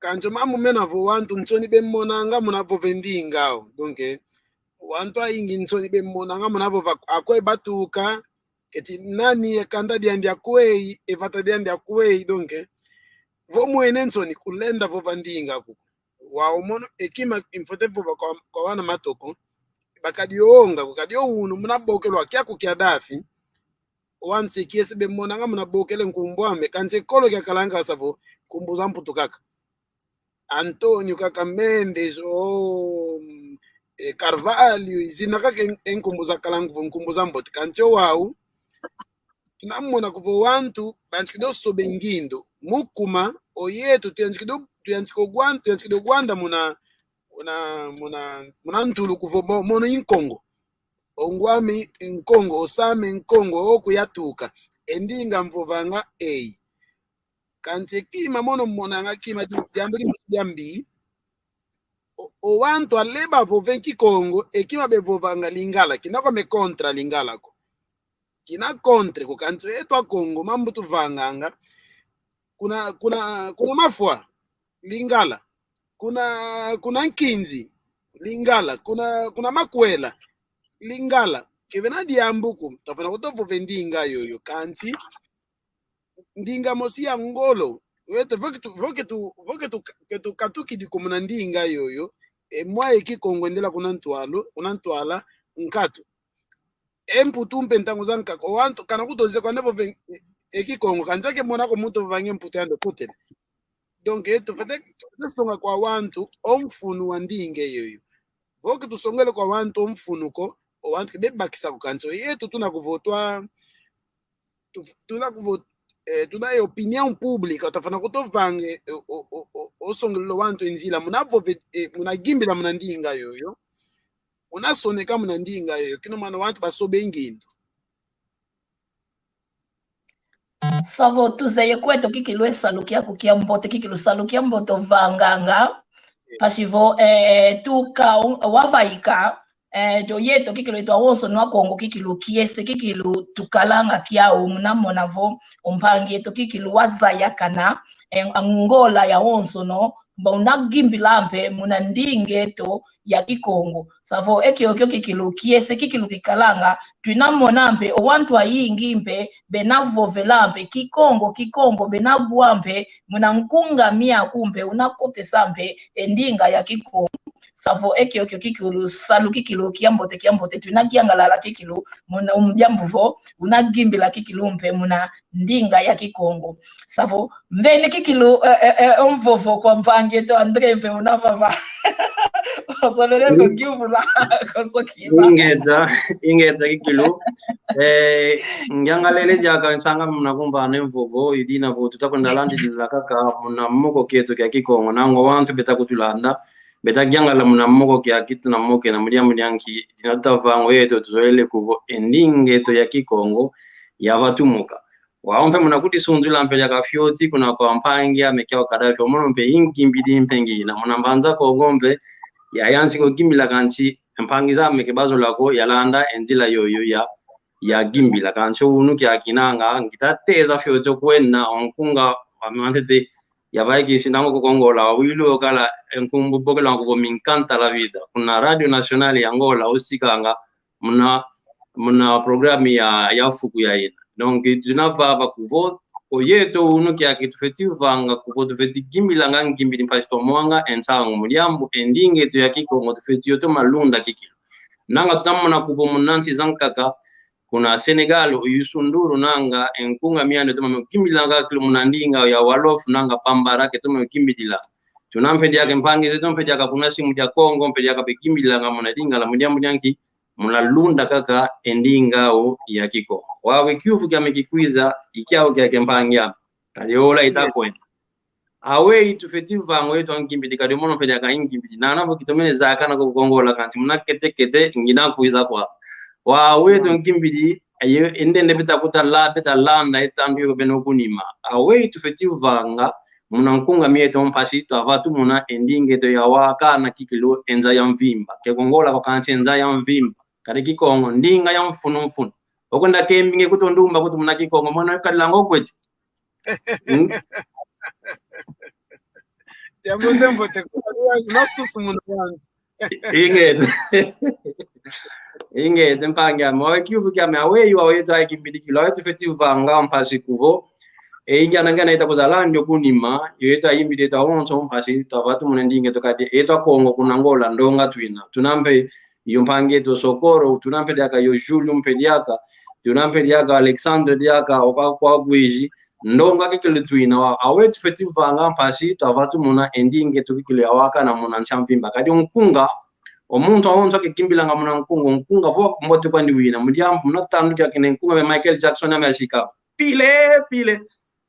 Kansi o mambu mena vo wantu nsoni bemonanga muna vova e ndinga au. Donc, eh, wantu ayingi nsoni bemonanga muna vova akweyi batuka, keti nani, e kanda diandi akweyi, e vata diandi akweyi. Donc, eh, vo mwene nsoni kulenda vova ndinga kuku. Wau mono, e kima mfwete vova kwa, kwa wana matoko, bakadi onga, kukadi o unu muna bokelo wa kiaku kia Dafi, o wantu se kiese bemonanga muna bokele nkumbu ame, kansi e kolo kiakalanga sa vo nkumbu za mputu kaka. António kaka, Mendes, o, mm, e, Carvalho, i zina kaka e, e nkumbu zakalanga vo nkumbu za mbote. Kansi o wau, tunamona kuvo wantu, bantu kidi o soba e ngindu. Mu kuma, o yeto, tuyantikidi o, tuyantikidi o gwanda, tuyantikidi o gwanda muna, muna, muna, muna ntulu kuvo mo-, mono i Nkongo. O ngw'ame Nkongo, o s'ame Nkongo, o kuyatuka. E ndinga mvovanga eyi. Kansi e kima mono monanga kima di-, diambu di-, diambi. O, o wantu ale bavova e Kikongo, e kima bevovanga Lingala, kina kwame contra Lingala ko. Kina contre ko, kansi yeto Akongo, mambu tuvanganga. Kuna, kuna, kuna mafwa, Lingala. Kuna, kuna nkinzi, Lingala. Kuna, kuna makwela, Lingala. Kevena diambu ko, tafwana kutovova e ndinga yoyo, kansi ndinga mosi ya ngolo. Weto, vo ke tu, vo ke tu, vo ke tu, ke tukatukidi ko muna ndinga yoyo, e mwa e Kikongo endela kuna ntwalo, kuna ntwala, nkatu. E mputu mpe ntangu zankaka, o wantu, kana kutonze kwandi vova e, e Kikongo, kansi ake mona ko muntu vovanga e mputu yandi okotele. Donc, eh, tufwete, tufwete songa kwa wantu o mfunu wa ndinga yoyo. Vo ke tusongele kwa wantu o mfunu ko, o wantu ke bebakisa ko, kansi o yeto tuna kuvotwa, tu-, tuna kuvo-, eh, tuna e opinião pública, tafwana kutovanga e, o, o, o, o songela wantu e nzila, muna vova, eh, muna yimbila muna ndinga yoyo, muna soneka muna ndinga yoyo, kina mwana wantu basoba e ngindu. Savo tuzeye kweto kikilu e salu kiaku kiambote, kikilu salu kiambote ovanganga, mpasi vo, eh, tuka, wavaika, eh, dio yeto kikilu eto awonsono Akongo kikilu kiese kikilu tukalanga kiau muna mona vo ompangi eto kikilu wazaya kana, eh, Angola yawonsono, mba una yimbila mpe muna ndinga eto ya Kikongo. Savo e kiokio kikilu kiese kikilu kikalanga, twina mona mpe o wantu ayingi mpe bena vovela mpe Kikongo, Kikongo, bena wa mpe muna nkunga miaku mpe una kotesa mpe e ndinga ya Kikongo. Savo e kiokio kikilu salu kikilu kiambote, kiambote, twina yangalala kikilu muna, mu diambu vo una yimbila kikilu mpe muna ndinga ya Kikongo. Savo mveni kikilu, eh, eh, eh, o mvovo kwa mpangi eto André mpe una vava. Osolele ko ngiuvula, koso kima. Ingeta, ingeta kikilu. Eh, ngiangalele diaka nsanga muna kumvana e mvovo, i dina vo tuta kwenda landidila kaka muna moko kieto kia Kikongo, nangu wantu beta kutulanda, beta yangalala muna moko kiaki tuna mokena mu diambu dia nki, dina tuta vanga o yeto tuzolele kuvo e ndinga eto ya Kikongo yavatumuka. Wau mpe muna kudisunzula mpe diaka fioti kuna kwa mpangi ame kiau Kadhafi, o mono mpe i ngimbidi mpe ngina. Muna Mbanza Kongo mpe yayantika o yimbila kansi mpangi zame ke bazola ko, yalanda e nzila yoyo ya, ya yimbila. Kansi o unu kiaki nanga, ngita teza fioti o kwenda o nkunga ame wantete yavaikisi nangu ku Angola, wawilu o kala e nkumbu bokelwa kuvo Me Encanta La Vida. Kuna Radio Nacional ya Angola usikanga muna, muna programa ya, ya fuku ya ina. Donc, tuna vava kuvo, o yeto unu kiaki tufeti vanga kuvo, tufeti yimbilanga ngimbidi mpasi twamwanga e nsangu mu diambu, e ndinga eto ya Kikongo, tufeti yo toma lunda kikilu. Nanga tuta mona kuvo muna nsi zankaka, kuna Senegal, o Youssou N'Dour nanga e nkunga miandi toma yimbilanga kikilu muna ndinga ya Wolof nanga Bambara ke toma yimbidila. Tuna mpe diaka mpangi zeto mpe diaka kuna simu dia Kongo mpe diaka beyimbilanga muna Lingala mu diambu dia nki, muna lunda kaka e ndinga au ya Kikongo. Wau e kiuvu kiame kikwiza, i kiau kiaki mpangi ame. Kadi ola ita kwenda. Aweyi tufeti vanga o yeto angimbidi, kadi o mono mpe diaka ngimbidi. Nana vo kitomene zakana ko ku Angola kansi muna kete kete ngina kwiza kwa. Wau o yeto angimbidi, aye, e ndende beta kuta la, beta landa e tandu yo beno kunima. Aweyi tufeti vanga, muna nkunga mieto mpasi twavatumuna e ndinga eto ya wakana kikilu e nza ya mvimba. Ke ko Ngola ko kansi e nza ya mvimba. Kadi Kikongo, ndinga ya mfunu mfunu. Okwenda kembi nge kuto ndumba kutu muna Kikongo, mwana kadilanga okweti. Mm? Diambote mbote, kwa wazi, na susu muna wangu. Ingeta. Ingeta, mpangi ame. Wawe kiuvu kiame, aweyi, wawe yeto ayi kimbidi kilu, aweyi tufeti vanga mpasi kuvo. E ingi anangana ita kuzalandi okunima, yo yeto ayimbidi eto awonso mpasi, twavatumuna ndinga eto kadi, eto Akongo kuna Ngola, ndonga twina. Tuna mpe yo mpangi eto Sokoro, tuna mpe diaka yo Júlio mpe diaka, tuna mpe diaka Alexandre diaka, oka kwa kwiji, ndonga kikilu twina wa, aweyi tufeti vanga mpasi, twavatumuna e ndinga eto kikilu ya wakana muna nsi a mvimba. Kadi o nkunga, o muntu awonso akekimbilanga muna nkunga, o nkunga vo mbote kwandi wina, mu diambu, muna tandu kiakina e nkunga mia Michael Jackson ame asika. Pile, pile.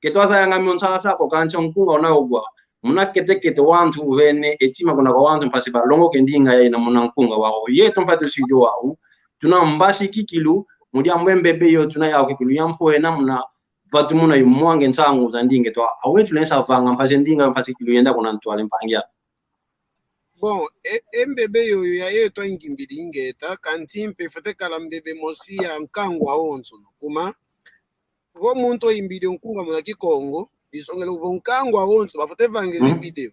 Ke twazayanga mio nsasa ko kansi o nkunga una ogwa. Muna kete kete wantu uvene e tima kuna kwa wantu mpasi balongoke ndinga yayina muna nkunga wau. Yeto mpatu sidio wau. Tuna mbasi kikilu, mu diambu e mbebe yo tuna yau kikilu ya mpwena muna vatumuna yo mwange nsangu za ndinga eto. Aweyi tulenda vanga mpasi ndinga mpasi kikilu yenda kuna ntwala, mpangi ame. Bon, e, e mbebe yoyo ya yeto angimbidi ingeta, kansi mpe fwete kala mbebe mosi ya nkangu awonso no. Kuma, vo muntu oyimbidi o nkunga muna Kikongo, disongele vo nkangu awonso, bafwete vanga zi video.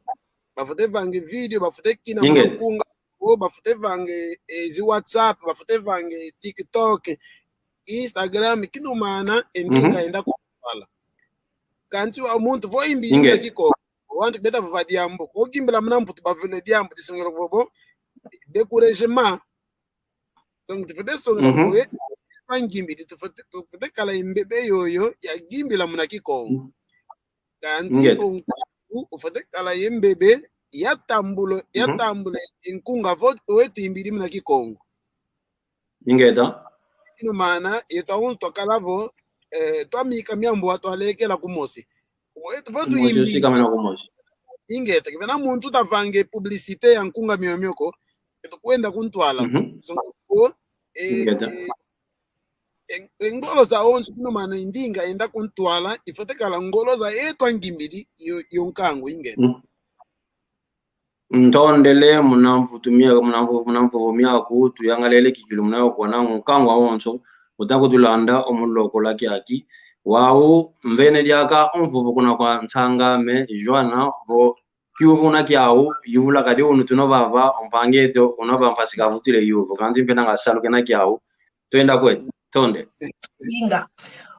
Bafwete vanga video, bafwete kina muna nkunga, o bafwete vanga, eh, zi WhatsApp, bafwete vanga TikTok, Instagram, kinumana, e ndinga enda ku ntwala. Kansi wa muntu vo oyimbidi muna Kikongo, wantu beta vova diambu. Ko gimbila muna Mputu bavovele diambu, disongele vo bo, découragement. Donc, tufwete songela vo, eh, mangimbidi, tufwete, tufwete kala e mbebe yoyo ya gimbila muna Kikongo. Kansi o nkunga, ufwete kala ye mbebe ya tambula, ya tambula e nkunga vo, oweyi tuyimbidi muna Kikongo. Ingeta. Kinumana, yeto awonso twakala vo, eh, twamika miambu wa twalekela kumosi. Oweyi tuvo tuyimbidi. Kumosi, sikamena kumosi. Ingeta, ke vena muntu tavanga publicité ya nkunga miomio ko, eto kwenda ku ntwala. Songa ko, eh, ingeta. Eh, e, e ngolo zawonso kinumana e ndinga enda ku ntwala, ifwete kala ngolo za yeto angimbidi, yo, yo nkangu ingeta. Ntondele muna mvutu miaku, muna mvu-, muna mvovo miaku, tuyangalele kikilu muna yo kwana nkangu awonso, uta kutulanda o mulokola kiaki. Wau, mvene diaka o mvovo kuna kwa nsanga ame, Joana, vo kiuvu una kiau, yuvula kadi unu tuna vava, o mpangi eto, una va mpasi kavutule yuvu, kansi mpe nanga salu kena kiau, twenda kwe, tonde. Inga.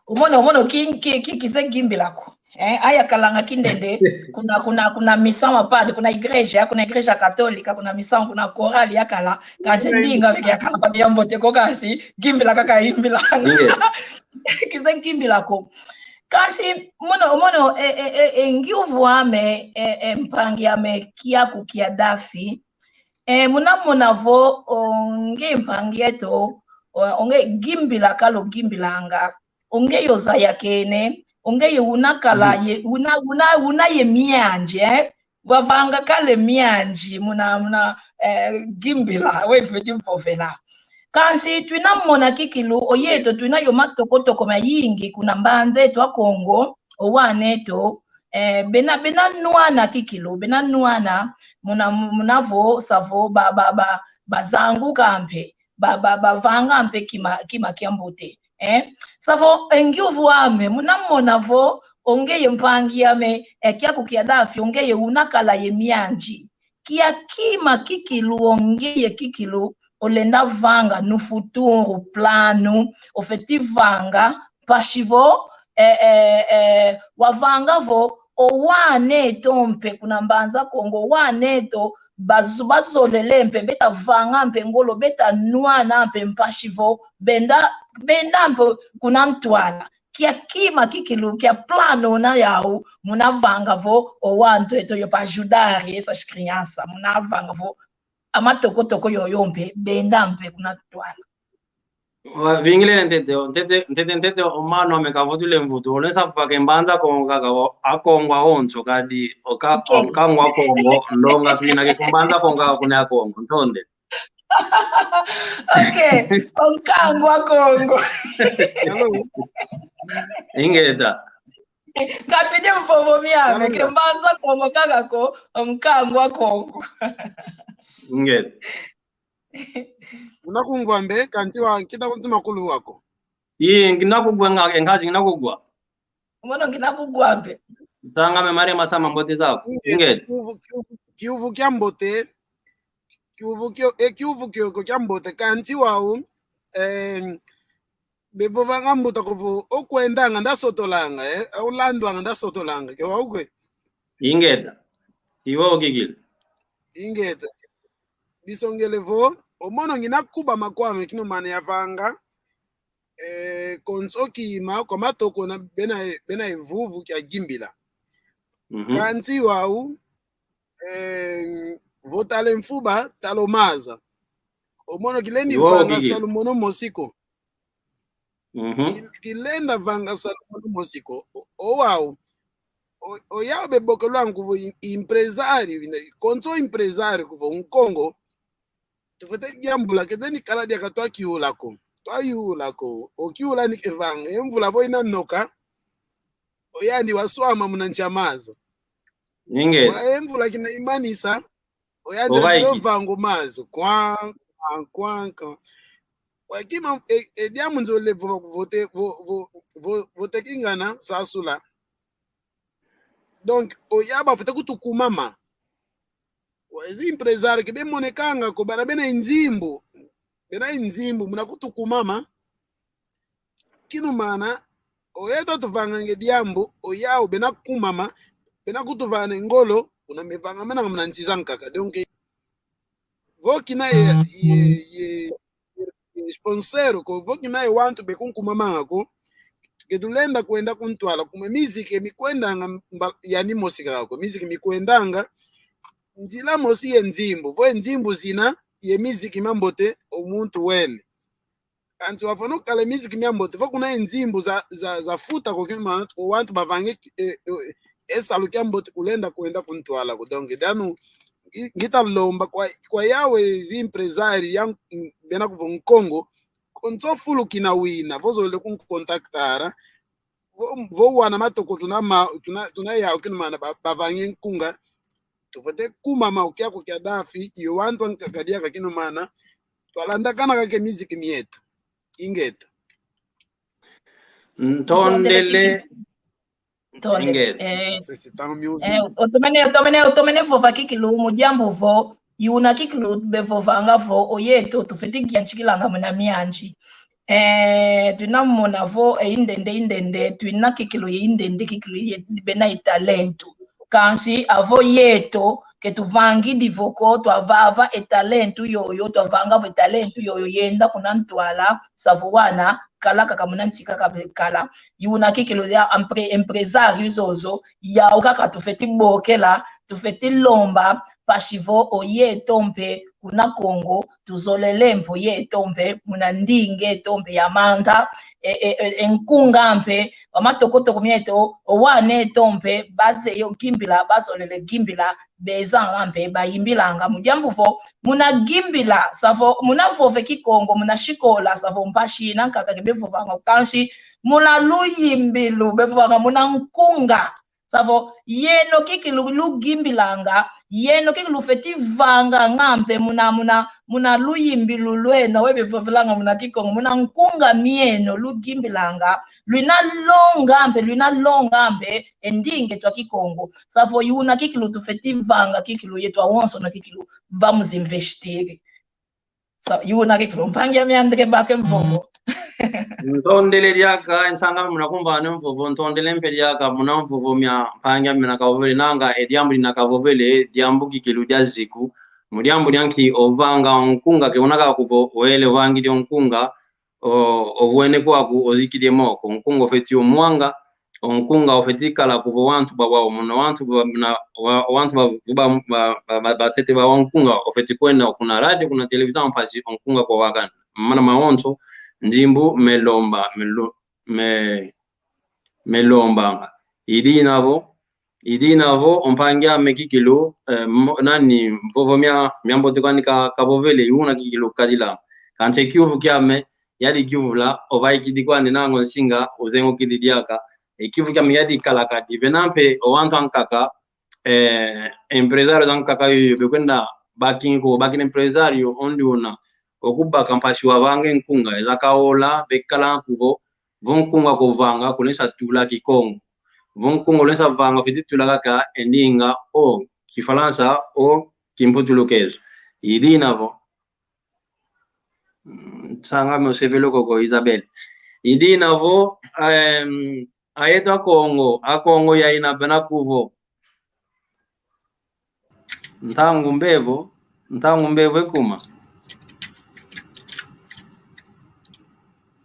Umono, umono, ki, ki, ki, kize gimbila ko. Eh, aya kalanga kindende, kuna, kuna, kuna misa mapade, kuna igreja, kuna igreja katolika, kuna misa, kuna korali yakala, kansi ndinga mike yakala, yambote ko kansi, gimbila kaka imbila. Kize gimbila ko. Kansi, mono, mono, e, e, e, e, ngiuvu ame, e, e, mpangi ame, kiaku kia Dafi. E, muna mona vo, o nge mpangi eto, o, o nge gimbila kala ogimbilanga, o nge yo zayakene, o nge yo una kala ye, una, una, una ye mianji, eh? Wavanga kala e mianji, muna, muna, eh, gimbila, we fweti vovela. Kansi twina mona kikilu, o yeto twina yo matokotoko mayingi, kuna mbanza eto Akongo, o wana eto, eh, bena, bena nwana kikilu, bena nwana, muna, muna vo, sa vo, ba, ba, ba, bazanguka mpe, ba, ba, bavanga mpe kima, kima kiambote, eh. Sa vo, e ngiuvu ame, muna mona vo, o ngeye mpangi ame, eh, kiaku kia Dafi, o ngeye una kala ye mianji. Kia kima kikilu, o ngeye kikilu, olenda vanga no futuro, plano, ofeti vanga, mpasi vo, eh, eh, eh, wavanga vo, o wana eto mpe kuna Mbanza Kongo, o wana eto bazo-, bazolele mpe, beta vanga mpe ngolo, beta nwana mpe mpasi vo, benda, benda mpe kuna ntwala. Kia kima kikilu, kia plano una yau, muna vanga vo, o wantu eto yo pa ajudar essas crianças, muna vanga vo, a matokotoko yoyo mpe, benda mpe kuna ntwala. Wa, vingilele ntete, ntete, ntete, ntete, o mano ame kavutule mvutu, olesa vake Mbanza Kongo kaka, o, Akongo awonso kadi, o ka, o nkangu Akongo, ndonga twina ke ku Mbanza Kongo kaka kuna Akongo, ntonde. Ok, o nkangu Akongo. Hello. Ingeta. Katwidi mvovo miame, ke Mbanza Kongo kaka ko, Mkangwa Kongo. Nge. Una kungwambe, kansi wa nkita kuntuma kulu wako. Ii, ngina kugwa nga, e nkazi ngina kugwa. Mono ngina kugwa mpe. Tanga me Maria Masama mbote zako. Inge. Inge. Kiuvu, kiuvu, kiuvu kia mbote. Kiuvu kio, e kiuvu kioko kia mbote. Kansi wau, eh, bevovanga mbuta kuvo, okwendanga ndasotolanga, eh, olandwanga ndasotolanga, ke wau kwe. Ingeta. Iwo kikilu. Ingeta. Bisongele vo, o mono ngina kuba makwame kinumana yavanga, eh, konso kima kwa matoko na bena, bena e vuvu kia Gimbila. Mhm. Kansi wau, eh, vo tala e mfuba, tala o maza. O mono kilendi vanga salu mono mosi ko. Mhm. Ki-, kilenda vanga salu mono mosi ko. O, o wau. O, o yau bebokelwanga kuvo em-, empresário, konso empresário kuvo Nkongo. Tufwete yambula, kete ni kala diaka twakiyula ko. Twayula ko. O kiyula ni kevanga. E mvula vo ina noka. O yandi waswama muna nsi a maza. Inge. Wa e mvula kina imanisa. O yandi wa vanga o maza. Kwa, kwa, kwa, kwa. Wa kima, e, e diambu nzolele vo, vo te, vo, vo, vo, vo te kingana, sasula. Donc, o yau bafwete kutukumama. Wa ezi empresário ke bemonekanga ko bana bena e nzimbu. Bena e nzimbu, muna kutukumama. Kinumana, o yeto tuvanganga e diambu, o yau bena kumama, bena kutuvana e ngolo, kuna mevanga mena muna nsi zankaka. Donc, vo kina ye, ye, ye, ye sponsor ko, vo kina ye wantu bekunkumamanga ko, ke tulenda kwenda kuntwala, kuma miziki mikwendanga mba-, yani mosi kaka ko, miziki mikwendanga nzila mosi ye nzimbu, vo e nzimbu zina, ye miziki mambote, o muntu wele. Kansi wafwana kala miziki miambote, vo kuna e nzimbu za, za, za futa ko kima, o wantu bavange, e, e, e salu kiambote kulenda kwenda kuntwala ko. Donc, danu, ngi-, ngita lomba kwa, kwa yau ezi empresário ya, bena kuvo Nkongo, konso fulu kina wina, vo zolele kunkontaktara, vo, vo wana matoko tuna ma-, tuna, tuna yau kinumana ba-, bavange nkunga, tufwete kumama o kiaku kia Dafi, yo wantu ankaka diaka kinumana, twalandakana kaka e miziki mieto. Ingeta. Ntondele. Ntondele. Ingeta. Eh, sisi, tanga miuzu. Eh, otomene, otomene, otomene vova kikilu, mu diambu vo, yuna kikilu bevovanga vo, o yeto, tufwete yantikilanga muna mianzi. Eh, twina mona vo, e indende, indende, twina kikilu ye indende, kikilu ye bena e talentu. Kansi avo yeto, ke tuvangidi vo ko, twavava e talentu yoyo, twavanga vo e talentu yoyo, yenda kuna ntwala, savo wana, kala kaka muna nsi kaka bekala. Yuna kikilu ya empre-, empresário zozo, yau kaka tufwete bokela, tufwete lomba, mpasi vo o yeto mpe kuna Kongo, tuzolele mpe o yeto mpe, muna ndinga eto mpe ya manda, e, e, e, e nkunga mpe, wa matokotoko mieto, o wana eto mpe, bazeye o Gimbila, bazolele Gimbila, bezanga mpe, bayimbilanga. Mu diambu vo, muna Gimbila, savo, muna vova e Kikongo, muna sikola, savo mpasi ina nkaka ke bevovanga, kansi, muna luyimbilu, bevovanga, muna nkunga. Savo, yeno kikilu lugimbilanga, yeno kikilu lufeti vanganga mpe muna, muna, muna luyimbilu lweno, we bevovelanga muna Kikongo, muna nkunga mieno lugimbilanga, lwina longa mpe, lwina longa mpe, e ndinga eto a Kikongo. Savo, yuna kikilu tufeti vanga kikilu, yeto awonsono kikilu, vamos investir. Sa-, yuna kikilu, mpangi ame André Mbake Mvovo. Ntondele diaka, nsanga muna kumvana mvovo, ntondele mpe diaka, muna mvovo mia mpangi ame na kavovele, nanga e diambu dina kavovele, diambu kikilu dia ziku, mu diambu dia nki ovanga o nkunga ke una kaka kuvo, wele ovangidi o nkunga, o, ovwene kwaku, ozikidi e moko, o nkunga ofeti omwanga, o nkunga ofeti kala kuvo wantu bawa, muna wantu ba, muna, wa, wantu ba, ba, ba, ba, ba, batete bawa o nkunga, ofeti kwenda kuna radio, kuna televisão, mpasi o nkunga kwa wakana. Mana mawonso, nzimbu, melomba, melo-, me, melombanga. Idina vo, idina vo, o mpangi ame kikilu, eh, mo-, nani, mvovo mia, mia mbote kwani ka, kavovele, yuna kikilu kadila. Kansi kiuvu kiame, yadi kiuvula, ovaikidi kwani nango nsinga, uzengukidi diaka, E kiuvu kiame kiadi kala kadi. Vena mpe o wantu ankaka, eh, empresário zankaka yoyo bekwenda baki ko, bakina empresário ondi una. Okubaka mpasi wavanga e nkunga, ezaka ola, bekala kuvo, vo nkunga ko vanga, kulenda tula Kikongo. Vo nkunga kulenda vanga, fwete tula kaka e ndinga, o Kifalansa, o Kimputulukezo. I dina vo. Mm, nsanga me osevelo koko, Isabel. I dina vo, em, ayeto Akongo, Akongo yaina bena kuvo. Ntangu mbevo, ntangu mbevo ekuma.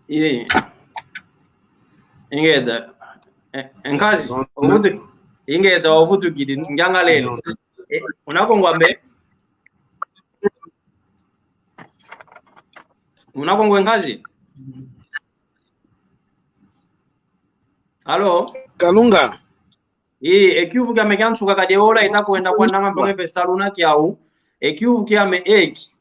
Iye. Ingeta. E, e nkazi, ovutu-, ingeta, ovutukidi, ngiangalele. E, una Kongo ambe? Una Kongo e nkazi? Alo? Kalunga. Ii, e kiuvu kiame kia nsuka kadi ola, ita kwenda kwandanga mpanga mpe saluna kiau. E kiuvu kiame eki.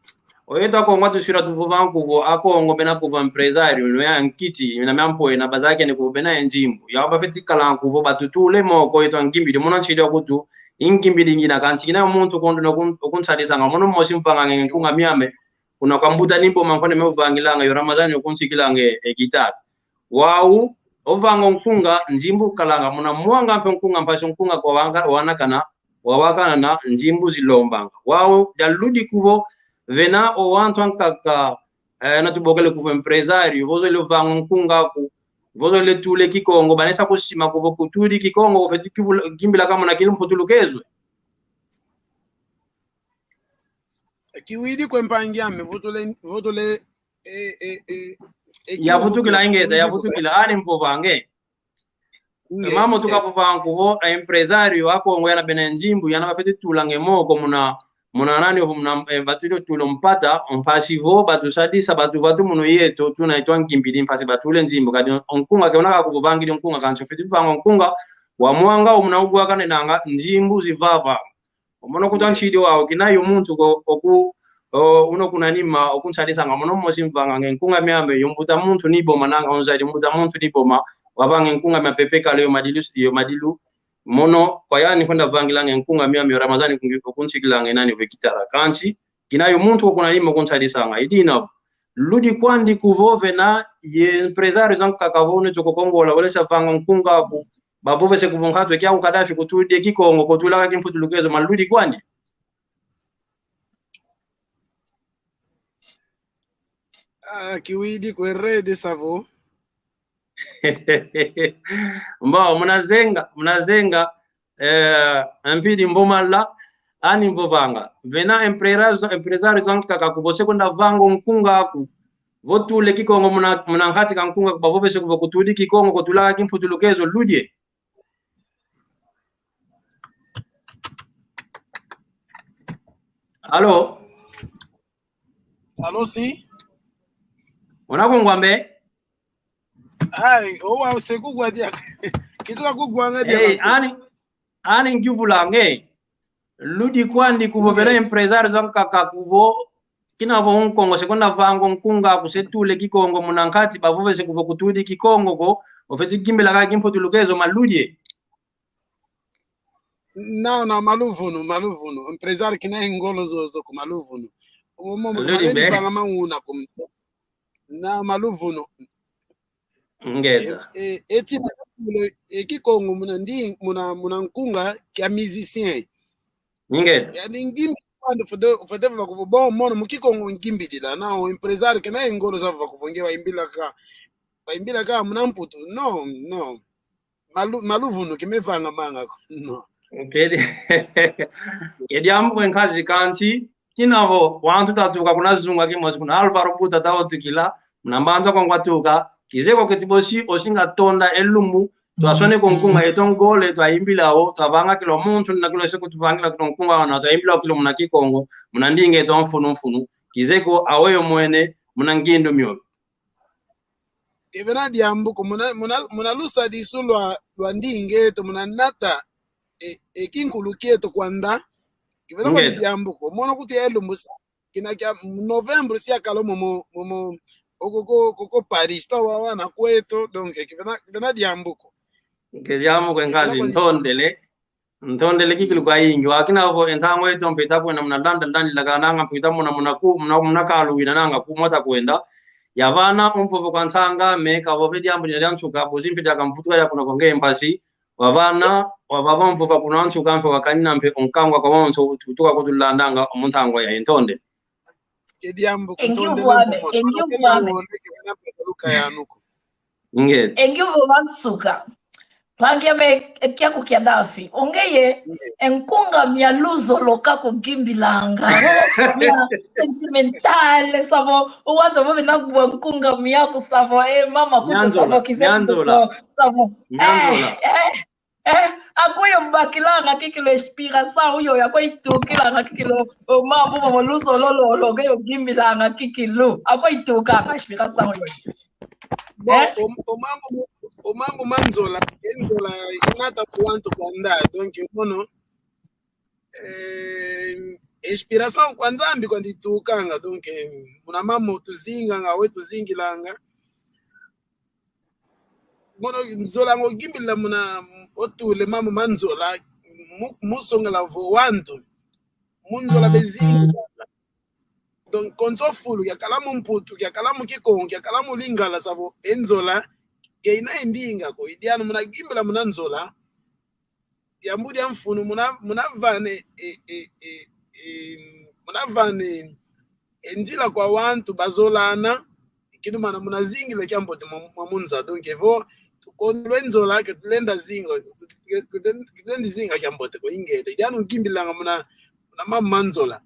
Oyeto Akongo atusila tuvova kuvo Akongo bena kuvo empresário, no ya nkiti, na mia mpwena bazakene kuvo bena e nzimbu. Yau bafwete kala kuvo batutule moko yeto angimbidi, muna nsidi wa kutu, ingimbidi ngina kansi kina muntu kondo no kun-, okunsadisanga, mono mosi mvanganga e nkunga miame, kuna kwa mbuta Niboma nkone me uvangilanga, yo Ramazani okunsikilanga e, e gitara. Wau, ovanga o nkunga, nzimbu kalanga, muna mwanga mpe nkunga, mpasi o nkunga kwa wanga, wanakana, wawakana na nzimbu zilombanga. Wau, dia ludi kuvo, vena o wantu ankaka, eh, na tubokele kuvo empresário, vo zolele vanga o nkunga aku, vo zolele tula e Kikongo, banesa kusima kuvo kutudi Kikongo, ofwete kivula-, kimbilaka muna Kimputulukezo. Kiwidi kwe mpangi ame, vutule, vutule, e, e, e, e, yavutukila, ingeta, yavutukila, ani mvovanga. Nge, mama, e, tukavovanga kuvo, e, empresário Akongo yana bena nzimbu, yana bafwete tulanga e moko muna, muna nani ovo muna, e, batwile tula mpata, mpasi vo, batusadisa, batuva tu munu yeto, tuna itwa nkimbidi, mpasi batule nzimbu, kadi o nkunga ke una kakuvovangidi o nkunga kansi ofwete vanga o nkunga, wa mwanga o muna ugwakaninanga, nzimbu zivava. Omono kuta nsidi wau, kina yo muntu ko oku, o, una kuna nima, okunsadisanga, mono mosi mvanganga e nkunga miame, yo mbuta muntu Niboma nanga, onzadi mbuta muntu Niboma, wavanga e nkunga mia Pepe Kalle yo Madilu, yo Madilu, mono, kwa yani kwenda vangilanga e nkunga miame, yo Ramazani kungi-, okunsikilanga e nani vo e gitara. Kansi, kina yo muntu ko kuna nima okunsadisanga, i dina vo. Ludi kwandi kuvo vena, ye empresário zankaka vo, ne toko Kongo la, wele sa vanga o nkunga aku, bavovese kuvo nkatu e kiau Kadhafi kutudi e Kikongo, kotulaka Kimputulukezo, maludi kwandi? Ah, kiwidi kwe rede savo. Mbo, muna zenga, muna zenga, eh, mpidi mbo mala, ani mvovanga. Vena empresário, empresário zankaka kuvo se kwenda vanga o nkunga aku. Vo tula e Kikongo muna, muna nkati ka nkunga aku, bavovese kuvo kutudi Kikongo, kotulaka Kimputulukezo, ludi e. Alo? Alo, si? Una Kongo ambe? Ai, owa se kugwa dia. Kituka kugwanga dia. Ei, ani, ani ngiuvulanga e. Ludi kwandi kuvo vena empresário zankaka kuvo, kina vo o Nkongo se kwenda vanga o nkunga aku se tula e Kikongo muna nkati, bavovese kuvo kutudi Kikongo ko, ofwete kimbilaka Kimputulukezo, maludi e. Não, não, maluvunu, maluvunu. Empresário kina e ngolo zozo ko, maluvunu. Omo, omo, ludi mbe. Vanga mauna kum-, não, maluvunu. Ngeta. E, e, eti muna, e Kikongo muna ndi, muna, muna nkunga kia musicien. Ngeta. Yani ngimbi kwandi fwete, fwete fwa kuvo, bon, mono mu Kikongo ngimbidila, não, empresário kina e ngolo za fwa kuvo nge waimbilaka, waimbilaka muna Mputu. Não, não. Malu-, maluvunu ke mevanga manga ko. No. Kedi, kedi ambu kwe nkazi kansi, kina vo, wantu tatuka kuna zunga kimosi, kuna Álvaro Buta tautukila, muna mbanza kwa ngwatuka, kizeko keti bosi, osinga tonda e lumbu, twasoneka o nkunga yeto ngole, twaimbila wo, twavanga kilo muntu, na kilo seko tuvangila kilo nkunga, na twaimbila wo kilo muna Kikongo, muna ndinga yeto mfunu mfunu, kizeko aweyo mwene, muna ngindu miobi. Kevena diambu ko, muna, muna, muna lusadisu lwa, lwa ndinga eto, muna nata, e, e kinkulu kieto kwanda. Kevena kwa diambu ko, mono kuti e lumbu sa, kina kia novembro sia kalo momo, momo, oko ko, ko, ko Paris, twa wawana kweto, donc, kevena, kevena diambu ko. Nge diambu kwe nkazi, ntondele. Ntondele kikilu kwa yingi. Wakina vo e ntangu yeto mpe ita kwenda muna landa landa lilakana nga mpe ita muna muna ku, muna, muna kalu wina nanga ku mota kwenda. Ya vana umvovo kwa nsanga, me kavove diambu dina dia nsuka, bozi mpe diaka mvutuka ya kuna kwa nge mpasi. Wa vana, wa vava umvova kuna nsuka mpe wakanina mpe o nkangu kwa wonso, tuka kutulandanga o mu ntangu ya, ntondele. Ke diambu, e ngi ntondele uvwame, mpo e ngi mono. Uvwame. Ke diambu, ke diambu, ke diambu, ke diambu. Nge. E ngi uvova nsuka. Mpangi ame, e kiaku kia Dafi. O ngeye, nge, e nkunga mia luzolo kakugimbilanga. Mia sentimental, savo. O wantu vo bena kubwa nkunga miaku, savo. E mama kutu, savo, kize kutu, savo. Nyanzola. Eh, eh. Eh, akweyi umbakilanga kikilu inspiração yoyo, akweyi itukilanga kikilu, o mambu momo luzolo lolo, ke yogimbilanga kikilu, akweyi itukanga inspiração yoyo. Bon, eh? O, o mambu, o mambu ma nzola, e nzola inata kwa wantu kwandi, donc, mono, eh, inspiração kwa Nzambi kwandi itukanga, donc, eh, muna mamo tuzinganga, we tuzingilanga. Mono nzola ngo gimbilila muna otule mambu ma nzola mu-, mu songela vo wantu. Mu nzola bezingi. Donc, konso fulu, kiakala mu Mputu, kiakala mu Kikongo, kiakala mu Lingala, savo e nzola ke ina e ndinga ko. I dianu muna gimbila muna nzola, diambu dia mfunu muna, muna vane, e, e, e, e, muna vane, e, nzila kwa wantu bazolana, kinumana muna zingila kiambote mwa, mwa munza. Donc, evo, tukondolo e nzola, ke tulenda zinga, ke, ke, ke tulenda zinga kiambote ko ingete. Dianu ngimbilanga muna, muna mambu ma nzola.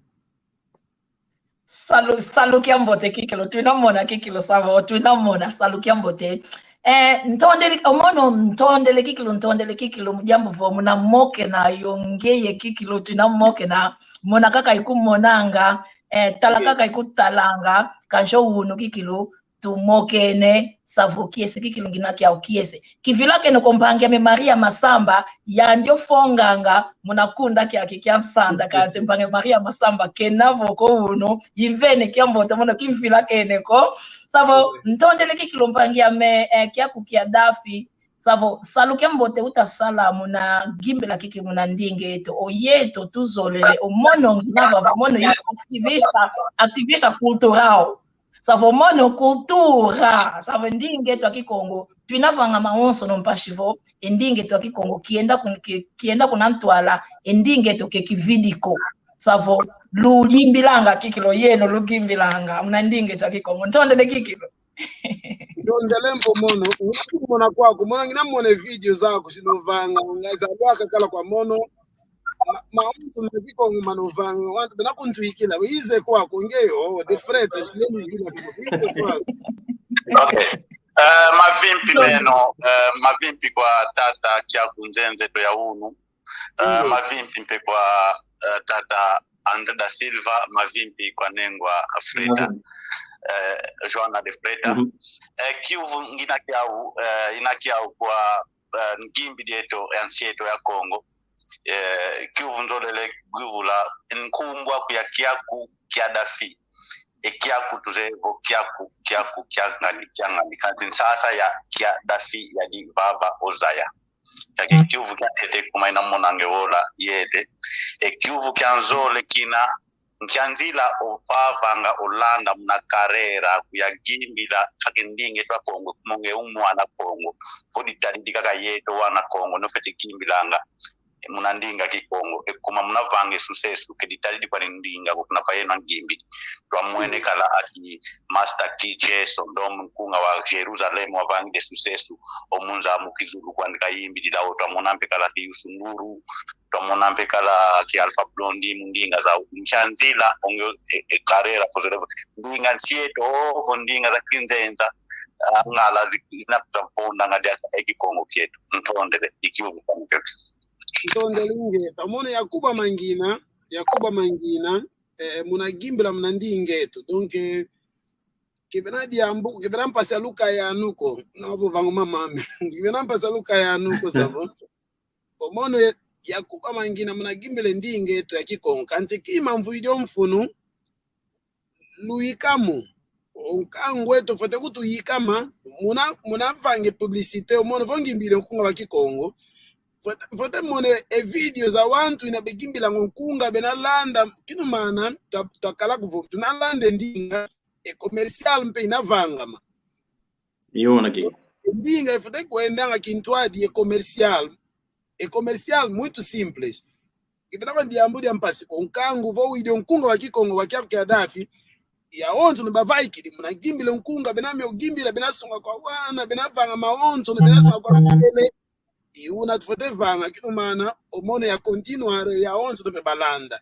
Salu, salu kiambote kikilu, twina mona kikilu, savo, twina mona, salu kiambote. Eh, ntondele, o mono, ntondele kikilu, ntondele kikilu, mu diambu vo, muna mokena yo ngeye kikilu, twina mokena, mona kaka ikumonanga, eh, tala kaka ikutalanga, kansi o unu kikilu, tumokene, savo kiese, kikilu ngina kiau kiese. Kivilakene ko mpangi ame Maria Masamba, yandi ofonganga, muna kunda kiaki kia nsanda, kansi mpangi Maria Masamba, kena vo ko unu, imvene kiambote mono kimvilakene ko. Savo, ntondele kikilu mpangi ame, eh, kiaku kia Dafi, savo, salu kiambote utasala muna gimbila kiki muna ndinga eto, o yeto tuzolele, o mono ngina vava, mono i activista, activista cultural. Savo mono cultura, savo ndinga eto a Kikongo, twina vanga mawonsono mpasi vo, e ndinga eto a Kikongo, kienda kun-, ki-, kienda kuna ntwala, e ndinga eto ke kividi ko. Savo luyimbilanga kikilu, yeno lugimbilanga, muna ndinga eto a Kikongo. Ntondele kikilu. Ntondele mpo mono, ngina kumona kwaku, mono ngina mone video zaku, sinovanga, nga za lwaka kala kwa mono, ma, ma wantu ma Kikongo manovanga, wantu bena kuntwikila, ize kwaku, nge, oh, the freitas, lemi vila, ize kwaku. Okay. Eh, mavimpi meno, eh, mavimpi kwa tata Kiaku Nzenze to ya unu. Eh, mavimpi mpe kwa, eh, tata André da Silva, mavimpi kwa nengwa Freda, eh, Joana de Freda. Eh, kiuvu ngina kiau, eh, ina kiau kwa, eh, ngimbi dieto, ya nsi eto ya Kongo. Eh, kiuvu nzolele kwivula, nkumbu aku ya kiaku kia Dafi. E kiaku tuzeye vo kiaku, kiaku, kiangani, kiangani. Kansi nsasa ya kia Dafi yadi vava ozaya. Kiaki kiuvu kiantete kuma ina monange wola yete. E kiuvu kianzole kina, nkia nzila ovavanga olanda muna karera kuya gimbila kaki ndinga eto a Kongo, kuma nge u mwana Kongo. Vo ditadidi kaka yeto wana Kongo, nofwete gimbilanga muna ndinga Kikongo, e kuma muna vanga e sucesso, ke ditadidi kwani ndinga ko kuna kwa yeno angimbidi. Twamwene kala aki Master T J Sondom, nkunga wa Jerusalem, wavangidi e sucesso o munza mu kizulu kwandi kayimbidila o. Twamona mpe kala ki Youssou N'Dour, twamona mpe kala ki Alpha Blondy mu ndinga zau. Nkia nzila onge e, e karera kozole ndinga nsi eto, ovo ndinga za kinzenza, ah, ngala zi-, zina kutavondanga diaka e Kikongo kieto. Ntondele, i kiuvu kiangu kio. Ntondele ingeta, mono ya kubama ngina, ya kubama ngina, eh, muna gimbila muna ndinga eto. Donc, eh, kibena diambu, kibena mpasi ya lukaya anu ko, na wavovanga mamame. Kibena mpasi ya lukaya anu ko, savo. O mono ya, ya kubama ngina muna gimbila ndinga eto ya Kikongo. Kansi kima mvwidi o mfunu, luyikamu. O nkangu eto fwete kutuyikama, muna, muna vange publicité, omono vo ngimbile nkunga wa Kikongo. Fwete, fwete mone e video za wantu ina begimbilanga nkunga bena landa, kinumana, twa, twakala kuvo, tuna landa e ndinga, e commercial mpe ina vangama. Yona ke. E ndinga ifwete kwendanga kintwadi e commercial. E commercial muito simples. Kibina kwa diambu dia mpasi ko nkangu vo widi o nkunga wa Kikongo wa kiaku kia Dafi. Yawonso no bavaikidi muna gimbila o nkunga, bena mio gimbila, bena songa kwa wana, bena vanga mawonso, bena songa kwa mutele. I una tufwete vanga, kinumana, omono ya continuar, yawonso no mpe balanda.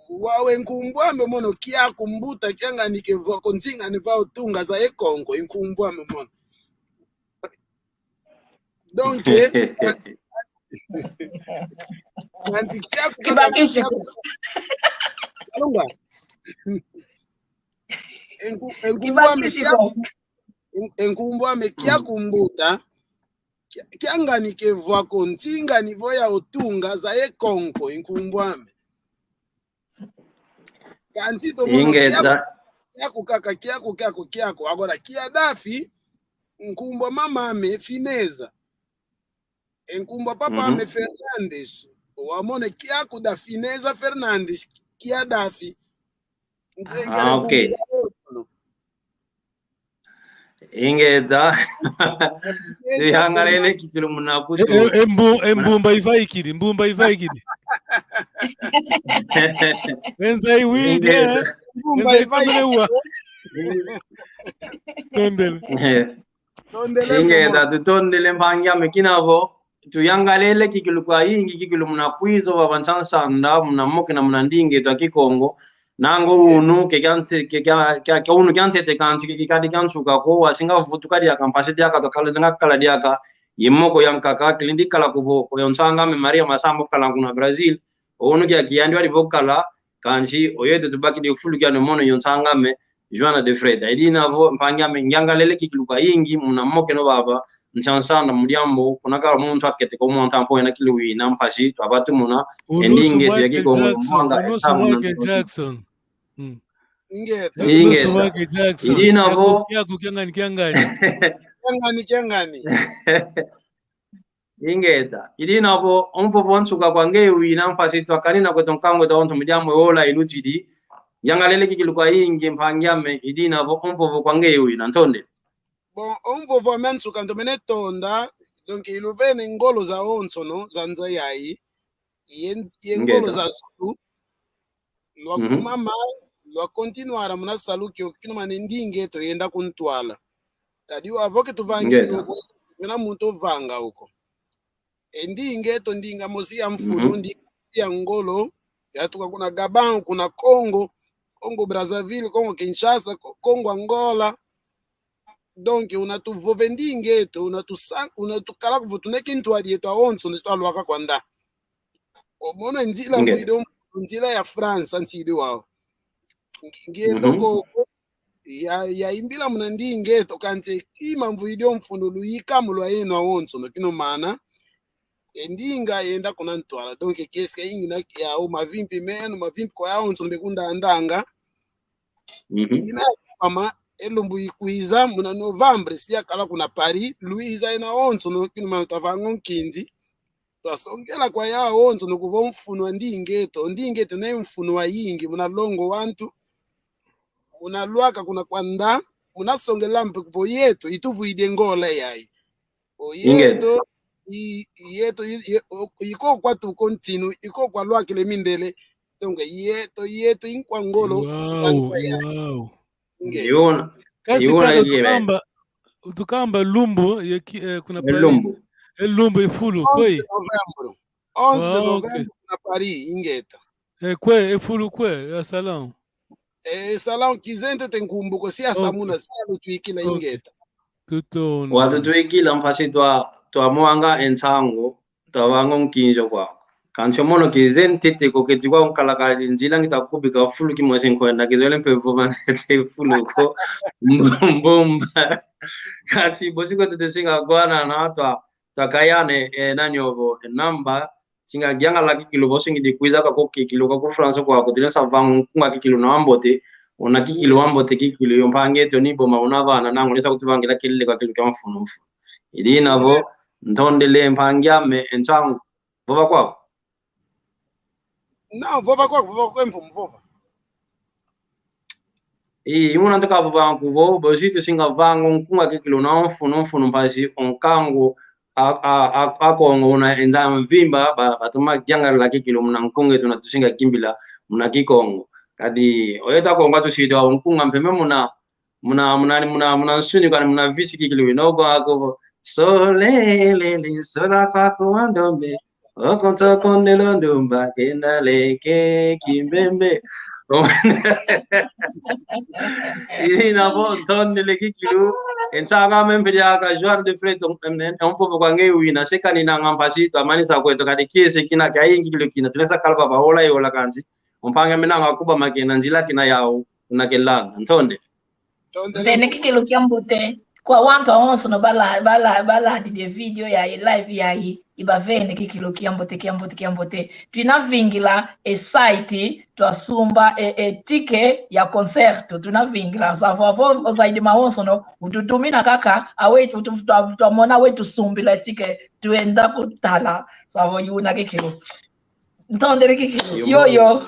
Wawe nkumbu ame mono kiaku mbuta kiangani kevwa ko nzingani va otunga za e Kongo, nkumbu ame mono. Donc, eh, kansi kiaku kaka Kibakisi ko. Kalunga. Enku-, enkumbu ame Kibakisi kiaku, ko. En-, enkumbu ame kiaku mbuta, kia-, kiangani kevwa ko nzingani vo ya otunga za e Kongo, enkumbu ame. Kansi tomono Ingeta. Kiaku, kiaku kaka, kiaku, kiaku, kiaku. Agora, kia Dafi, nkumbu a mama ame Fineza. E nkumbu a papa ame Fernandes. Wamone kiaku da Fineza Fernandes, kia Dafi. Nze Ah, ngele okay. Nkumbu za wotu, no? Ingeta. Tuyangalele kikilu muna kutu. E, e, e mbu-, e mbumba ivaikidi, mbumba ivaikidi. Enza iwidi, ingeta. Eh? Mbumba ivaikidi. Enza ikamelewa. Tondele. Eh. Tondele. Ingeta, tutondele mpangi ame kina vo. Tuyangalele kikilu kwayingi, kikilu muna kwiza vava nsansanda, muna moke na muna ndinga eto a Kikongo. Nango unu, ke kia nte-, ke kia, kia, kia unu kia ntete kansi, ke kikadi kia nsuka ko, wasinga vutuka diaka, mpasi diaka, twakala, nga kala diaka, ye moko yankaka, kilindi kala kuvo, ko yo nsang'ame Maria Masamba kala kuna Brazil, o unu kia kiyandi wadi vo kala, kansi, oyeto tubakidi fulu kiandi mono yo nsang'ame, Joana de Freitas. I dina vo, mpangi ame, ngiangalele kikilu kwayingi, muna moke no vava, nsansanda mu diambu, kuna kala muntu akete ko monta mpo ena kilu wina, mpasi, twavatu muna, e ndinga eto ya Kikongo, mwanga, e tamu na Michael Jackson. Mm. Ingeta. Ingeta. Michael Jackson. I dina vo. Kiaku, kiaku, kiangani, kiangani. Kiangani, kiangani. Ingeta. I dina vo, o mvovo a nsuka kwa ngeye wina mpasi twakanina kweto nkangu eto wonso mu diambu e ola ilutidi. Ngiangalele kikilu kwayingi mpangi ame, i dina vo, o mvovo kwa ngeye wina, ntondele. Bon, o mvovo ame a nsuka ntomene tonda, donc iluvene ngolo zawonsono, za nza yayi, ye, ye ngolo za zulu, lwakumama, lwakontinuara muna salu kio, kinumana e ndinga eto yenda kuntwala. Kadi wavo ke tuvangidi uko, kuna muntu ovanga uko. E ndinga eto ndinga mosi ya mfunu, ndinga mosi ya ngolo, yatuka kuna Gabão, kuna Congo, Congo Brazzaville, Congo Kinshasa, Co-, Congo Angola. Donc, una tuvova e ndinga eto, una tusa-, una tukala kuvo tuna e kintwadi eto awonso, nesi twalwaka kwanda. Omono e nzila mvwidi o mfunu, nzila ya França, nsidi wau. Ngi-, ngienda koko, ya, yaimbila muna ndinga eto, kansi kima mvwidi o mfunu luyika mu lwa yeno awonsono, kinumana. E ndinga yenda kuna ntwala. Donc, kiese ka ingina ya o mavimpi meno, mavimpi kwa yawonsono bekundandanga. Ingina ya mama, e lumbu ikwiza, muna novembre, si yakala kuna Paris, luiza yeno awonsono, kinumana twavanga o nkinzi. Twasongela kwa yawonsono kuvo mfunu wa ndinga eto, ndinga eto ne mfunu wayingi, muna longa o wantu, muna lwaka kuna kwanda, muna songela mpe kuvo yeto, ituvwidi e ngolo yayi. O yeto, i, yeto, i, ye-, o, iko kwatuka o ntinu, iko kwalwakila e mindele, donc yeto, yeto, inkwa ngolo, za nza yayi. Ingeta. Yona, kansi yona kaka iye tukamba, tukamba lumbu, ye ki, eh, kuna Paris. Lumbu. E lumbu e fulu, onze de novembro. Onze de novembro kuna Paris, ingeta. E kwe, e fulu kwe, ya salão. E salão kizeye ntete nkumbu ko, si asamuna, si alutwikila, ingeta. Tutona. Watutwikila mpasi twa, twamwanga e nsangu. Twavanga o nkinzi kwaku. Kansi omono kizeye ntete ko keti kwa nkala kadi nzila ngita kubika fulu kimosi nkwenda kizole mpe vova ntete fulu ko. Mbumba. Kansi bosi ko tete singa kwana na twa, twakayane, eh, nani ovo, eh, namba. Singa giangala kikilu bosi ngidi kwiza kako kikilu kako France kwaku. Tine sa vanga nkunga kikilu na ambote. Una kikilu wambote kikilu, yo mpangi eto ni boma una vana nangu, nisa kutuvangila kelele kwa kikilu kia mfunu mfunu. I dina vo, ntondele mpangi ame, e nsangu. Vova kwaku. Não, vova kwaku, vova kwaku, mfumu, vova. I, i muna ntoka vova nkuvo, bosi tusinga vanga nkunga kikilu una mfunu mfunu mpasi o nkangu a, a, a, a Kongo una enda mvimba, ba, batoma yangalala kikilu muna nkunga eto una tusinga kimbila muna Kikongo. Kadi, o yeto Akongo tusidi o nkunga mpembe muna, muna, muna, muna, muna nsuni kani muna visi kikilu ino kwa ko, solelele, sola kwa ko wandombe, okonto kondelo ndumba, kenda leke kimbembe. Ina vo ntondele kikilu, e nsaka mempeli aka João de Freitas, em, em, um povo kwa nge wina, se kani nanga mpasi, twamanisa kweto, kadi kiese kina, kia ingi kikilu kina, tulesa kalba ba ola e ola kansi, o mpangi ame nanga kuba makena, nzila kina yau, una kelanda, ntonde. Vene kikilu kiambote. Kwa wantu awonsono bala, bala, balandidi e video yayi, live yayi. Ibavene kikilu kiambote, kiambote, kiambote. Twina vingila e site, twasumba e, e ticket ya concerto. Twina vingila. Savo avo ozaidi mawonsono, ututumina kaka, awe utu-, twa-, twamona awe tusumbila ticket, twenda kutala. Savo yuna kikilu. Ntondele kikilu. Yoyo. Yoyo.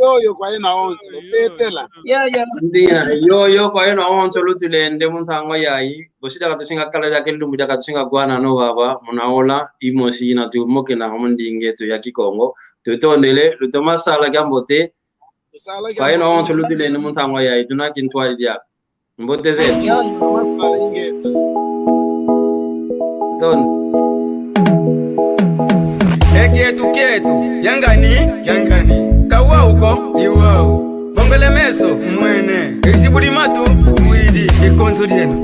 Yoyo kwa yeno awonso. Petela. Yoyo. Ndina, yoyo kwa yeno awonso lutulende mu ntangwa yayi. Bosi diaka tusinga kala diaka lumbu diaka tusinga gwana no baba. Muna ola, imosi ina tumokena mu ndinga eto ya Kikongo. Tutondele, lutoma sala kiambote. Kwa yeno awonso lutulende mu ntangwa yayi. Tuna kintwadi diaka. Mbote zeto. Yoyo. Masala ingeta. Don. E kietu kietu, yangani, yangani. Kawau ko, iwau. Bongele meso, mwene. Isi budi matu, uwidi, ikonso dieno.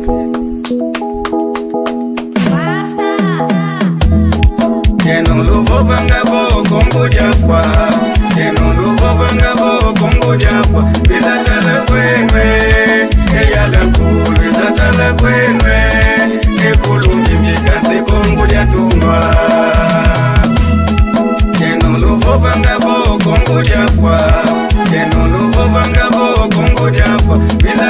Yeno luvovanga vo Kongo diafwa. Yeno luvovanga vo Kongo diafwa. Lwiza tala kwenu e. Eyala ku lwiza tala kwenu e. Ekulu mbimbika se Kongo diatungwa. Yeno luvovanga vo Kongo diafwa. Yeno luvovanga vo Kongo diafwa. Lwiza